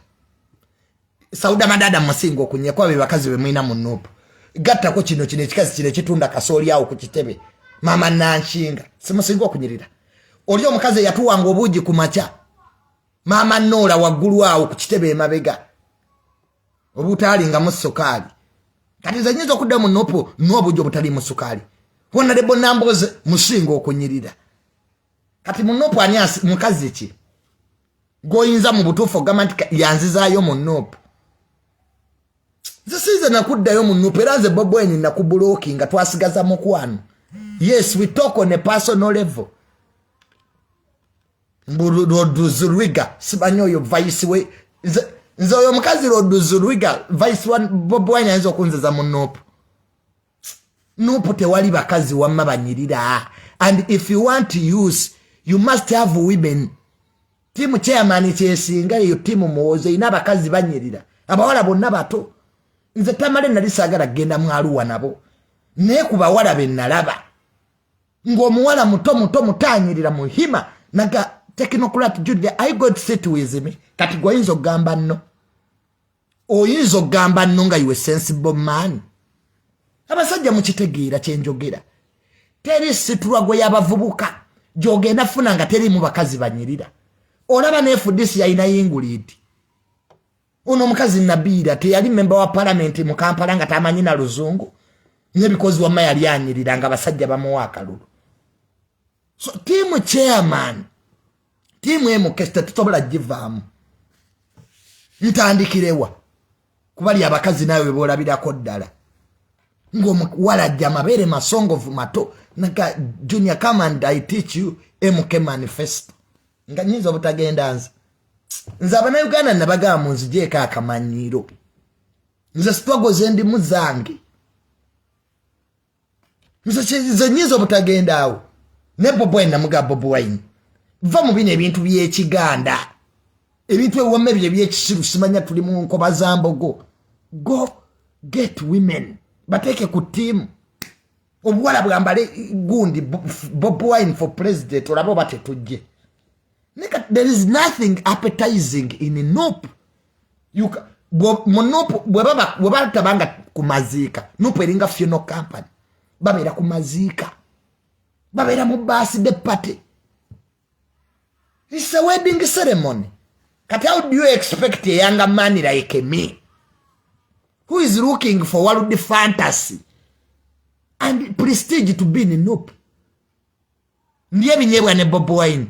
Sauda Madada musinga okunyirira kuba be bakazi be mulina mu Nupu. Gattako kino ekikazi kino ekitunda kasooli awo ku kitebe. Mama Nanshinga simusinga okunyirira. Oli omukazi eyatuwanga obuugi ku makya. Mama Nola waggulu awo ku kitebe emabega. Obutaalinga mu sukaali. Kati nze nnyinza okudda mu Nupu n'obuugi obutali mu sukaali. Honorable Namboze musinga okunyirira. Kati mu Nupu ani mukazi ki? Gw'oyinza mu butuufu ogamba nti yanzizaayo mu Nupu. Nze sinze nakuddayo mu Nupu era nze Bobi Wine nakubulokinga twasigaza mukwano. Yes, we talk on a personal level. Roduzulwiga simanyi oyo vice we nze oyo omukazi Roduzulwiga vice wa Bobi Wine ayinza okunziza mu Nupu. Nupu tewali bakazi wamma banyirira. And if you want to use, you must have women. Tiimu chairman kyesinga eyo tiimu Muhoozi erina abakazi banyirira. Abawala bonna bato. Nze Tamale nali saagala kugenda mu Arua nabo. Naye ku bawala be nalaba ng'omuwala muto muto mutanyirira muhima naga technocrat Junior, I got sit with me. Kati gwe oyinza okugamba nno. Oyinza okugamba nno nga you a sensible man. Abasajja mukitegeera kye njogera. Teri situlwa gwe y'abavubuka gy'ogenda funa nga teriimu bakazi banyirira. Olaba ne FDC yalina Ingrid. Ono omukazi Nabiira teyali memba wa palamenti mu Kampala nga tamanyi na luzungu. N'ebikozi wamma yali anyirira nga abasajja bamuwa akalulu. So team chairman, team MK tetusobola givaamu. Ntandikirewa kubali abakazi nawe boolabirako ddala. Ng'omuwala ajja amabeere masongovu mato naga Junior, come and I teach you MK manifesto. Nga nnyinza obutagenda nze. Nze Abannayuganda nabagamba munzigyeko akamanyiiro. Nze struggle ze ndimu zange. Nze nnyinza obutagenda awo. Ne Bobi Wine namugamba Bobi Wine, va mu bino ebintu by'ekiganda. Ebintu ewamma ebyo eby'ekisiru simanya tuli mu nkoba za mbogo. Go get women. Bateeke ku ttiimu. Obuwala bwambale gundi Bobi Wine for president olabe oba tetujje. There is nothing appetizing in NUP. Mu NUP bwe batabanga ku maziika, NUP eringa funeral company. Babeera ku maziika. Babeera mu birthday party. It's a wedding ceremony. Kati how do you expect a younger man like me who is looking for world fantasy and prestige to be in NUP? Ndiye ebinyeebwa ne Bobi Wine.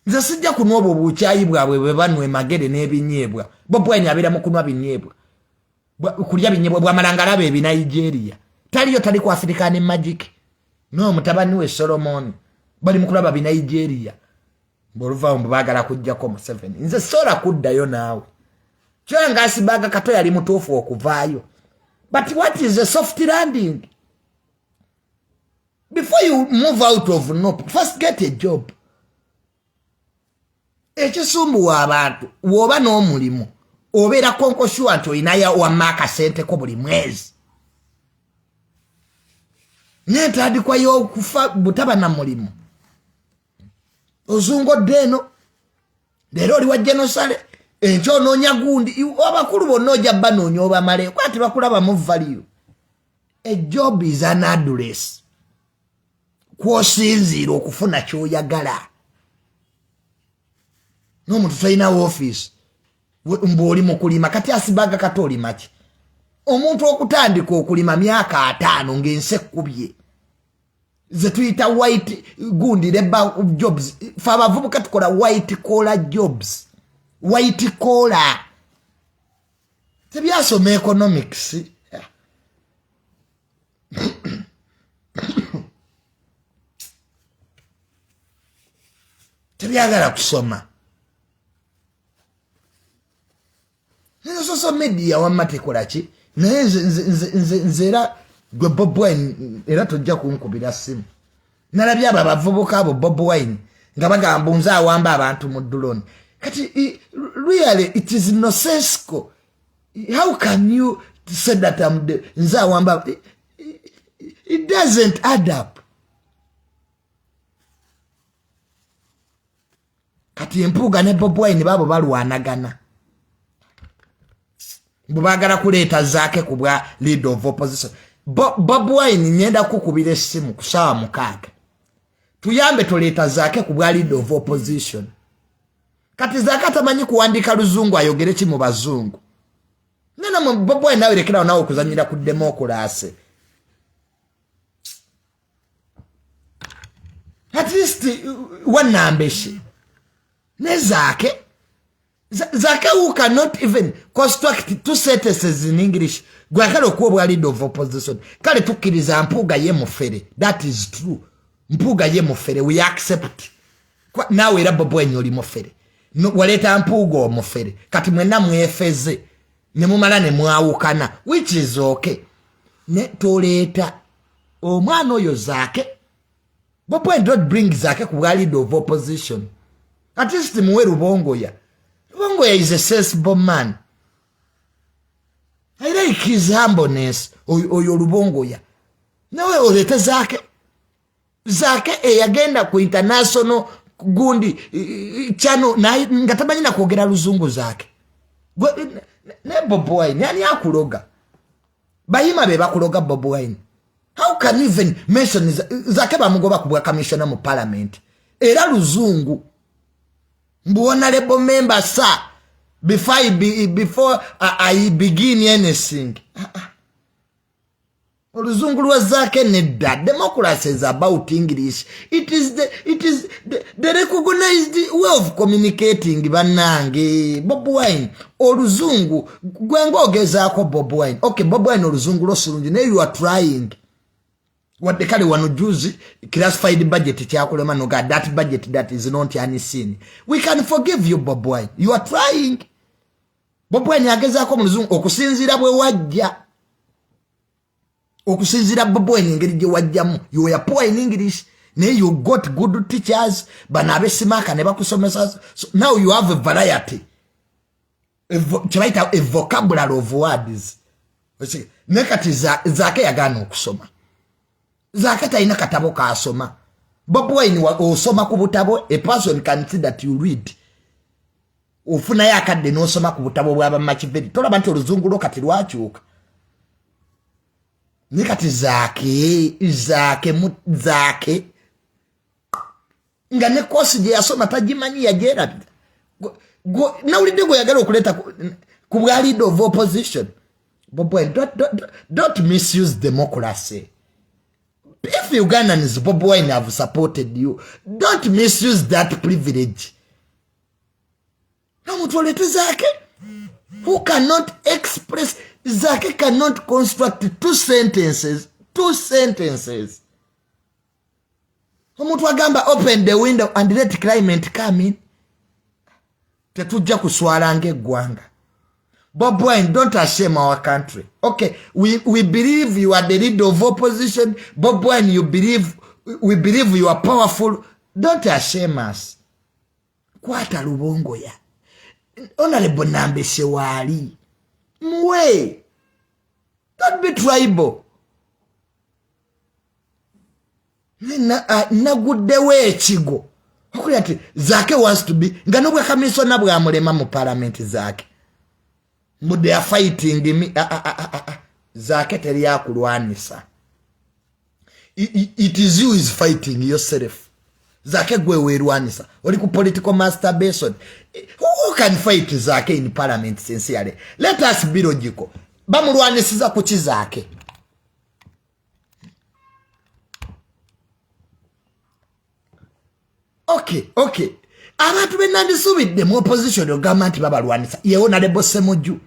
Nze sijja kunwa obwo obukyayi bwabwe bwe banwa emagere n'ebinyeebwa. Bobi Wine abeera mu kunwa binyeebwa. Kulya binyeebwa bw'amala ng'alaba ebinigeria. Taliyo tali ku African Magic. No mutabani we Solomon bali mu kulaba binigeria. Bw'oluvaawo mbu baagala kuggyako Museveni. Nze sobola kuddayo naawe. Kyanga Asibaga Kato yali mutuufu okuvaayo. But what is a soft landing? Before you move out of NUP, first get a job. Ekisumbuwa abantu, woba n'omulimu obeera konkoshuwa nti olinayo wamma akasenteko buli mwezi, n'entandikwa y'okufa butaba na mulimu. Ozungodde eno leero oli wa genosale, enkya onoonya gundi, abakulu bonna ojja banoonya obamale kwati bakulabamu value. A job is an address kwosinziira okufuna kyoyagala. N'omuntu talina woofiisi mbw'oli mu kulima, kati asibaga kati olima ki? Omuntu okutandika okulima myaka 50 ng'ensi ekkubye, ze tuyita white gundi labor jobs. Fe abavubuka tukola white collar jobs, white collar, tebyasoma economics. Tebyagala kusoma. Nze social media wamma tekola ki, naye nze era gwe Bobi Wine era tojja kunkubira ssimu. Nalabye abo abavubuka abo Bobi Wine nga bagamba nze awamba abantu mu drone. Kati really it is nonsensical. How can you say that I'm the nze awamba? It doesn't add up. Kati Empuuga ne Bobi Wine baabo balwanagana, bwe baagala kuleeta Zaake ku bwa leader of opposition. Bobi Wine, ngenda kukubira essimu ku ssaawa 6, tuyambe toleeta Zaake ku bwa leader of opposition. Kati Zaake atamanyi kuwandiika luzungu ayogere ki mu bazungu? Nena Bobi Wine nawe lekerawo nawe okuzanyira ku democracy. At least wanambeshe ne Zaake. Zaake who cannot even construct two sentences in English, gwagala okuwa obwa leader of opposition. Kale tukkiriza Mpuuga ye mufere, that is true. Mpuuga ye mufere, we accept. Naawe era Bobi Wine oli mufere, waleeta Mpuuga omufere. Kati mwenna mwefeze ne mumala ne mwawukana, which is okay. Ne toleeta omwana oyo Zaake. Bobi Wine, don't bring Zaake ku bwa leader of opposition. At least muwe Rubongoya. Rubongoya is a sensible man. I like his humbleness. Oyo Rubongoya. Nawe oleete Zaake. Zaake eyagenda ku international gundi channel nga tamanyi na kwogera luzungu. Zaake ne Bobi Wine, ani akuloga? Bayima be bakuloga. Bobi Wine, how can you even mention Zaake? Bamugoba ku bwa commissioner mu parliament, era luzungu mbu honorable member sir, before I begin anything. Oluzungu lwa Zaake nedda. Democracy is about English. It is the recognized way of communicating. Bannange, Bobi Wine, oluzungu gwe ngaogezaako. Bobi Wine, okay, Bobi Wine, oluzungu lwo sulungi, naye you are trying. Wadde kale wano juzi classified budget kyakulema noga that budget that is not unseen. We can forgive you, Bobi Wine, you are trying. Bobi Wine agezaako mu luzungu okusinziira bwe wajja, okusinziira Bobi Wine engeri gye wajjamu. You were poor in English, naye you got good teachers bano abesimaaka ne bakusomesa. So now you have a variety, kyebayita a vocabulary of words. Naye kati Zaake yagaana okusoma. Zaake talina katabo kasoma. Bobi Wine, osoma ku butabo. A person can see that you read. Ofunayo akadde n'osoma ku butabo bw'abamakiveri, tolaba nti oluzungu lwo kati lwakyuka? Naye kati Zaake, Zaake, Zaake nga ne course gye yasoma tagimanyi, yagyerabira. Nawulidde gwe yagala okuleeta ku bwa leader of opposition. Bobi Wine, don't misuse democracy. If Ugandans, Bobi Wine, have supported you, don't misuse that privilege. Omuntu oleete Zaake who cannot express. Zaake cannot construct two sentences, two sentences. Omuntu agamba open the window and let climate come in. Tetujja kuswala ng'eggwanga. Bobi Wine, don't ashame our country. Okay, we believe you are the leader of opposition. Bobi Wine, you believe We believe you are powerful. Don't ashame us. Kwata Lubongoya, Honorable Nambeshe waali muwe. Don't be tribal. Naguddewo ekigo okulya nti Zaake wants to be nga nobwakamisona bwamulema mu palamenti. Zaake mbu they are fighting me. Ah, ah, ah, ah, ah. Zaake teryakulwanisa. It is you is fighting yourself. Zaake gwe weerwanisa, oli ku political masturbation. Who can fight Zaake in parliament? Sincerely, let us be logical. Bamulwanisiza ku ki Zaake? Okay, abantu benandisuubidde mu opposition ogamba nti babalwanisa ye Honorable Semuju,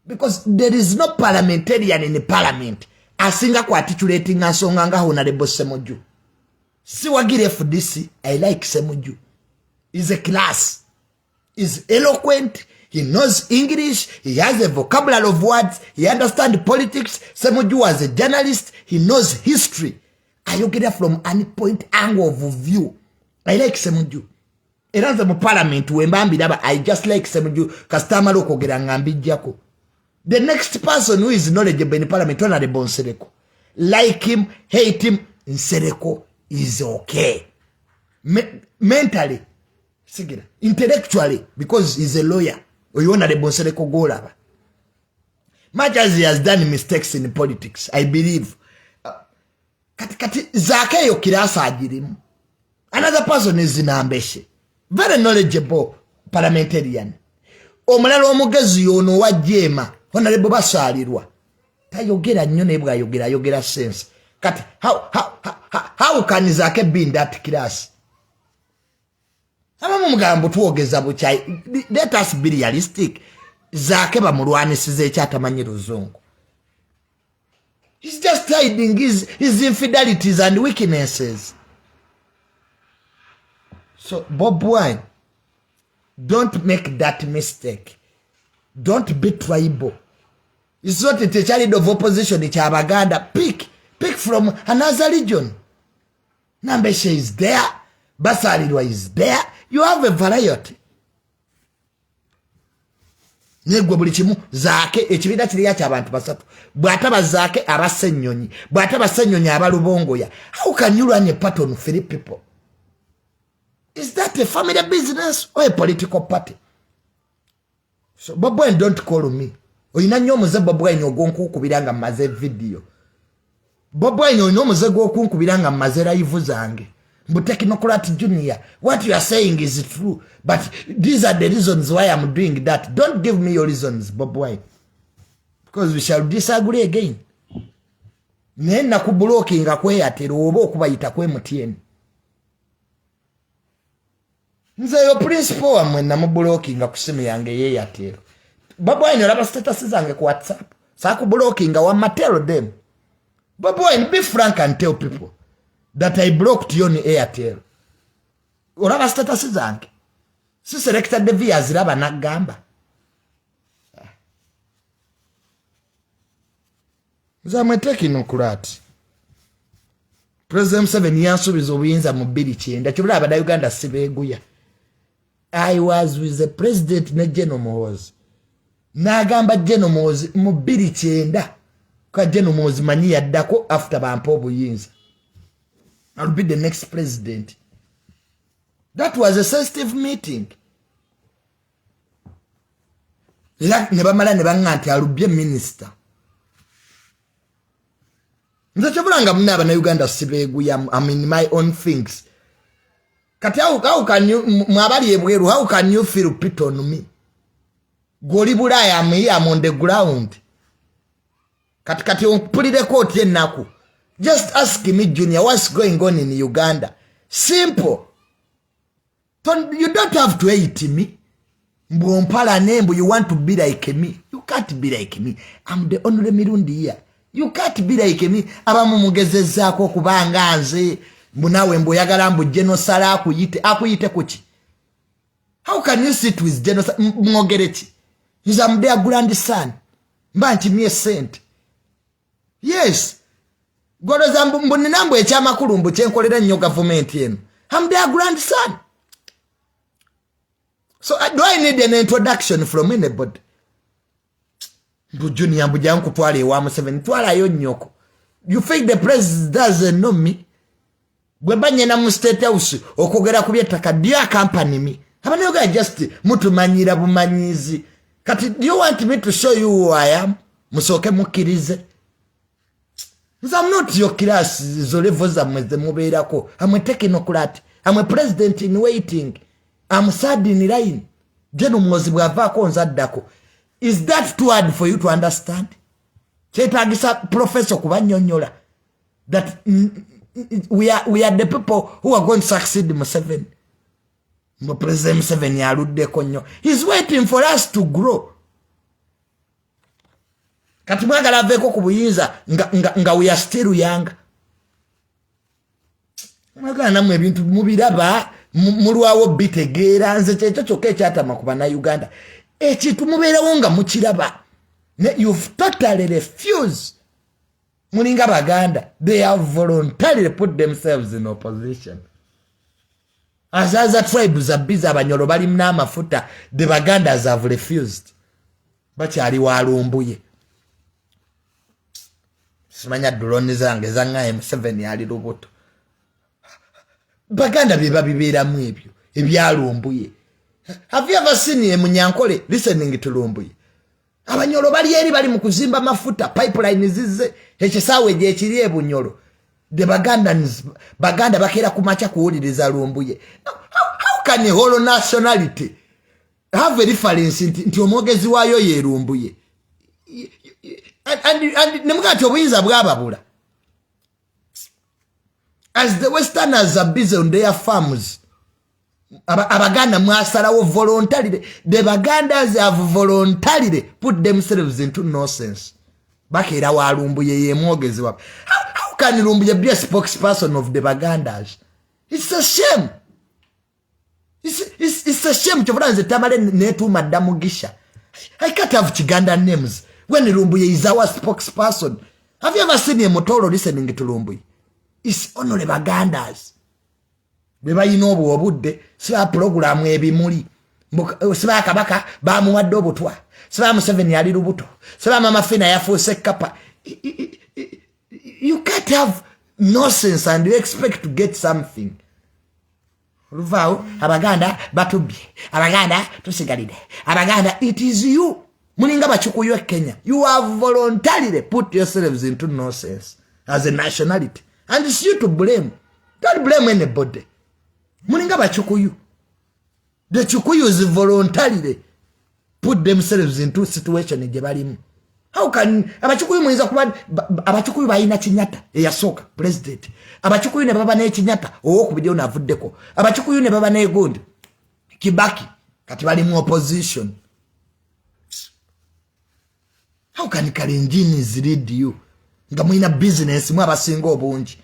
because there is no parliamentarian in parliament asinga ku articulatinga nsonga nga Honorable Semuju. Siwagira FDC, I like Semuju. Is a class, is eloquent, he knows English, he has a vocabulary of words, he understand politics. Semuju was a journalist, he knows history, ayogera from any point angle of view. I like Semuju. Era nze mu parliament wemba mbiraba, I just like Semuju. Kasita amala okwogera nga mbijjako. The next person who is knowledgeable in parliament, Honorable Nsereko. Like him, hate him, Nsereko is okay. Mentally sigira, intellectually, because he's a lawyer. Oyo Honorable Nsereko gwolaba, much as he has done mistakes in politics, I believe kati Zaake eyo class agirimu. Another person is Nambeshe, very knowledgeable parliamentarian. Omulala omugezi yono wa Jeema, Honorable Basaalirwa. Tayogera nnyo, naye bwayogera ayogera sense. Kati how can Zaake be in that class? Abamu mugambo twogeza bukyayi. Let us be realistic. Zaake bamulwanisiza ekyatamanyi luzungu? He's just hiding his infidelities and weaknesses. So Bob Wine, don't make that mistake. Don't be tribal. It's not a child of opposition kyabaganda. Pick from another region. Nambeshe is there, Basalirwa is there, you have a variety. Negwe buli kimu Zaake. Ekibiina kiriya kyabantu basatu. Bw'ataba Zaake aba Ssennyonyi, bw'ataba Ssennyonyi aba Lubongoya. How can you run a party on three people? Is that a family business or a political party? So Bob Wine, don't call me. Olina nnyo omuze, Bob Wine, ogwonkukubira nga mmaze vidiyo. Bob Wine, olina omuze gw'okunkubira nga mmaze live zange. Mbu Technocrat Junior, what you are saying is true, but these are the reasons why I'm doing that. Don't give me your reasons, Bob Wine, because we shall disagree again. Naye nakublockinga ku Airtel oba okubayita ku MTN. Nze eyo principal wammwe namublockinga ku simu yange ye Airtel. Bob Wine, olaba status zange ku WhatsApp? Sakublockinga wamma. Tell them, Bob Wine, be frank and tell people that I blocked you on Airtel. Olaba status zange? Si Selector Devi aziraba naggamba zamwe Technocrat. President Museveni yansuubiza obuyinza mu 2009. Kibula abadda sibeeguya. I was with the president ne General Muhoozi. N'agamba General Muhoozi mu 2009 ka General Muhoozi manyi yaddako after bampa obuyinza. I'll be the next president. That was a sensitive meeting. Era ne bamala ne baŋŋa nti alubye minisita. Nze kyobula nga muna abannayuganda sibeeguya. I'm in my own things. Kati how can you, mwabali ebweru, how can you feel pity on me? Gwoli Bulaaya, am here, I'm on the ground. Kati ompulireko otya ennaku? Just ask me, Junior, what's going on in Uganda? Simple. You don't have to hate me. Mbu ompalane, mbu you want to be like me. You can't be like me. I'm the only mirundi here. You can't be like me. Abamu mugezezzaako okubanga nze. Mbu naawe mbu oyagala mbu genosala akuyite. Akuyite kuki? How can you sit with genocide? Mwogere ki? Nze am their grandson. Mba ntimye sente. Yes. Goloza mbu nina mbu ekyamakulu mbu kyenkolera ennyo gavumenti eno. Am their grandson. So do I need an introduction from anybody? Mbu Junior, mbu jangu kutwala ewa Museveni. Twalayo nnyoko. You think the president doesn't know me? Bwe mba nyena mu State House okwogera ku byettaka, do you accompany me? Abanayoga just mutumanyira bumanyizi. Kati do you want me to show you who I am? Musooke mukkirize. Nze am not your class, zo level zammwe ze mubeerako. Am a technocrat. Am a president in waiting. Am third in line. Gen Muhoozi bw'avaako, nzaddako. Is that too hard for you to understand? Kyetagisa professor kubannyonnyola that we are the people who are going to succeed Museveni? Mbu President Museveni aluddeko nnyo. He's waiting for us to grow. Kati mwagala aveeko ku buyinza nga we are still young. Mwagala nammwe ebintu mubiraba, mulwawo bitegeera. Nze kyekyo kyokka ekyatama ku Bannayuganda. Ekintu mubeerawo nga mukiraba, you've totally refuse. Mulinga Baganda. They have voluntarily put themselves in opposition. Azaza tribes abiza, Abanyolo balimu n'amafuta. The Bagandas have refused. Bakyali walumbuye. Simanya drone zange zaŋŋaye Museveni ali lubuto. Baganda bye babibeeramu ebyo ebyalumbuye. Have you ever seen emunyankole listening to Lumbuye? Abanyolo bali eri bali mu kuzimba mafuta, pipeline zizze, ekisaawe gyekiri ebunyolo. The Bagandans, Baganda bakeera ku makya kuwuliriza Lumbuye. How can a whole nationality have a reference nti omwogezi waayo ye Lumbuye? Nemugaa nti obuyinza bwababula. As the Westerners are busy on their farms, Abaganda mwasalawo voluntarily. The Bagandas have voluntarily put themselves into nonsense. Bakeera wa Lumbuye, yemwogezi wabwe. How can Lumbuye be a spokesperson of the Bagandas? It's a shame. It's a shame. Kyovula nze Tamale netuuma dda Mugisha. I can't have Kiganda names when Lumbuye is our spokesperson. Have you ever seen a Mutoro listening to Lumbuye? It's only Bagandas bwe balina obwo obudde. Siba pulogulaamu ebimuli, siba kabaka bamuwadde obutwa, siba Museveni ali lubuto, siba Mama Fina yafuuse kapa. You can't have nonsense and you expect to get something. Oluvaawo Abaganda batubbye, Abaganda tusigalire, Abaganda. It is you. Mulinga Bakikuyu e Kenya. You have voluntarily put yourselves into nonsense as a nationality, and it's you to blame. Don't blame anybody. Mulinga Bakikuyu. The Kikuyus voluntarily put themselves into situation gye balimu. How can Abakikuyu, muyinza kuba Abakikuyu balina Kinyata eyasooka president, Abakikuyu ne baba n'Ekinyata owokubiri ono avuddeko, Abakikuyu ne baba n'egundi Kibaki, kati bali mu opposition. How can Kalenjins lead you nga mulina business mu abasinga obungi?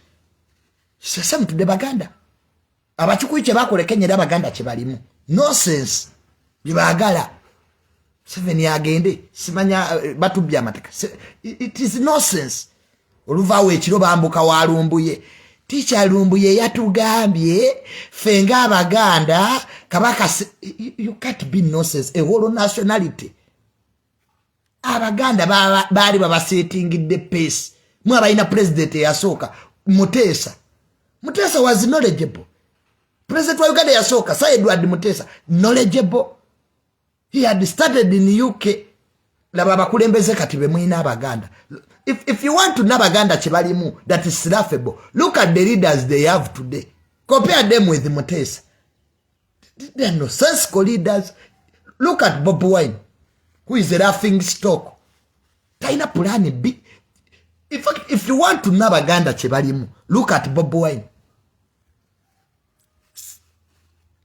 Sesemutudde Baganda. Abakikuyu kyebakola Kenya era Abaganda kyebalimu. Nonsense byebaagala. Seven agende, simanya batubbye amataka. It is nonsense. Oluvaawo ekiro bambuka walumbuye. Teacher Lumbuye yatugambye ffe ngaabaganda kabaka. You can't be nonsense, a whole nationality. Abaganda baali babasetingidde pace. Mwe abalina president eyasooka Muteesa. Muteesa was knowledgeable. President wa Uganda yasooka, Sir Edward Muteesa, knowledgeable. He had started in UK. Laba abakulembeze kati bemulina Abaganda. If you want to know Abaganda kyebalimu that is laughable, look at the leaders they have today, compare them with Muteesa. They are no sensical leaders. Look at Bob Wine, who is a laughing stock. Talina plan B. In fact, if you want to know Abaganda kyebalimu, look at Bob Wine.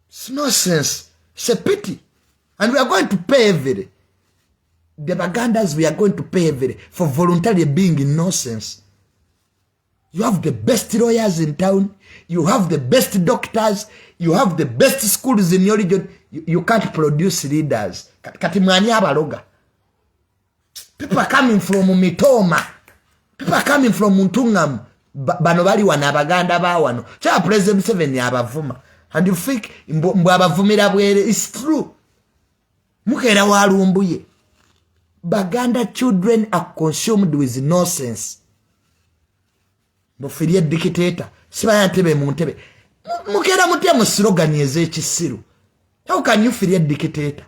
It's no sense. It's a pity, and we are going to pay heavily. The Bagandas, we are going to pay heavily for voluntarily being in nonsense. You have the best lawyers in town, you have the best doctors, you have the best schools in your region. You can't produce leaders. Kati mwani abaloga? People are coming from Mitoma, people are coming from Ntungamo. Bano bali wano, Abaganda ba wano. Kya President Museveni abavuma and you think mbw abavumira bwere. Is true. Mukeera walumbuye. Baganda children are consumed with nonsense. Mufirye dictator, sibaya ntebe mu ntebe. Mukeera mutya mu slogan ez'ekisiru? How can you free a dictator?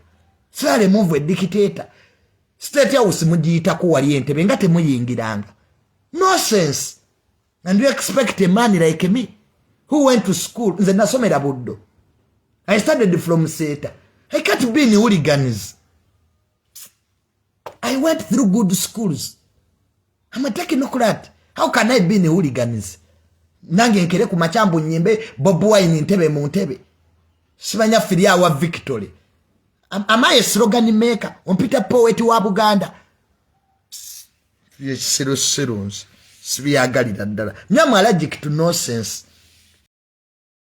Sibaya remove a dictator. State House mugiyitako wali Entebe nga temuyingiranga. Nonsense. And you expect a man like me who went to school, nze nasomera Buddo, I started from Seta, I can't be in hooligans. I went through good schools. I'm a technocrat. How can I be in hooligans? Nange nkere ku machambu nyimbe Bobi Wine ntebe mu ntebe, sibanya free our victory. Am I a slogan maker? Ompita poet wa Buganda. Ekisirusiru nze sibyagalira ddala. Nyamu allergic to nonsense.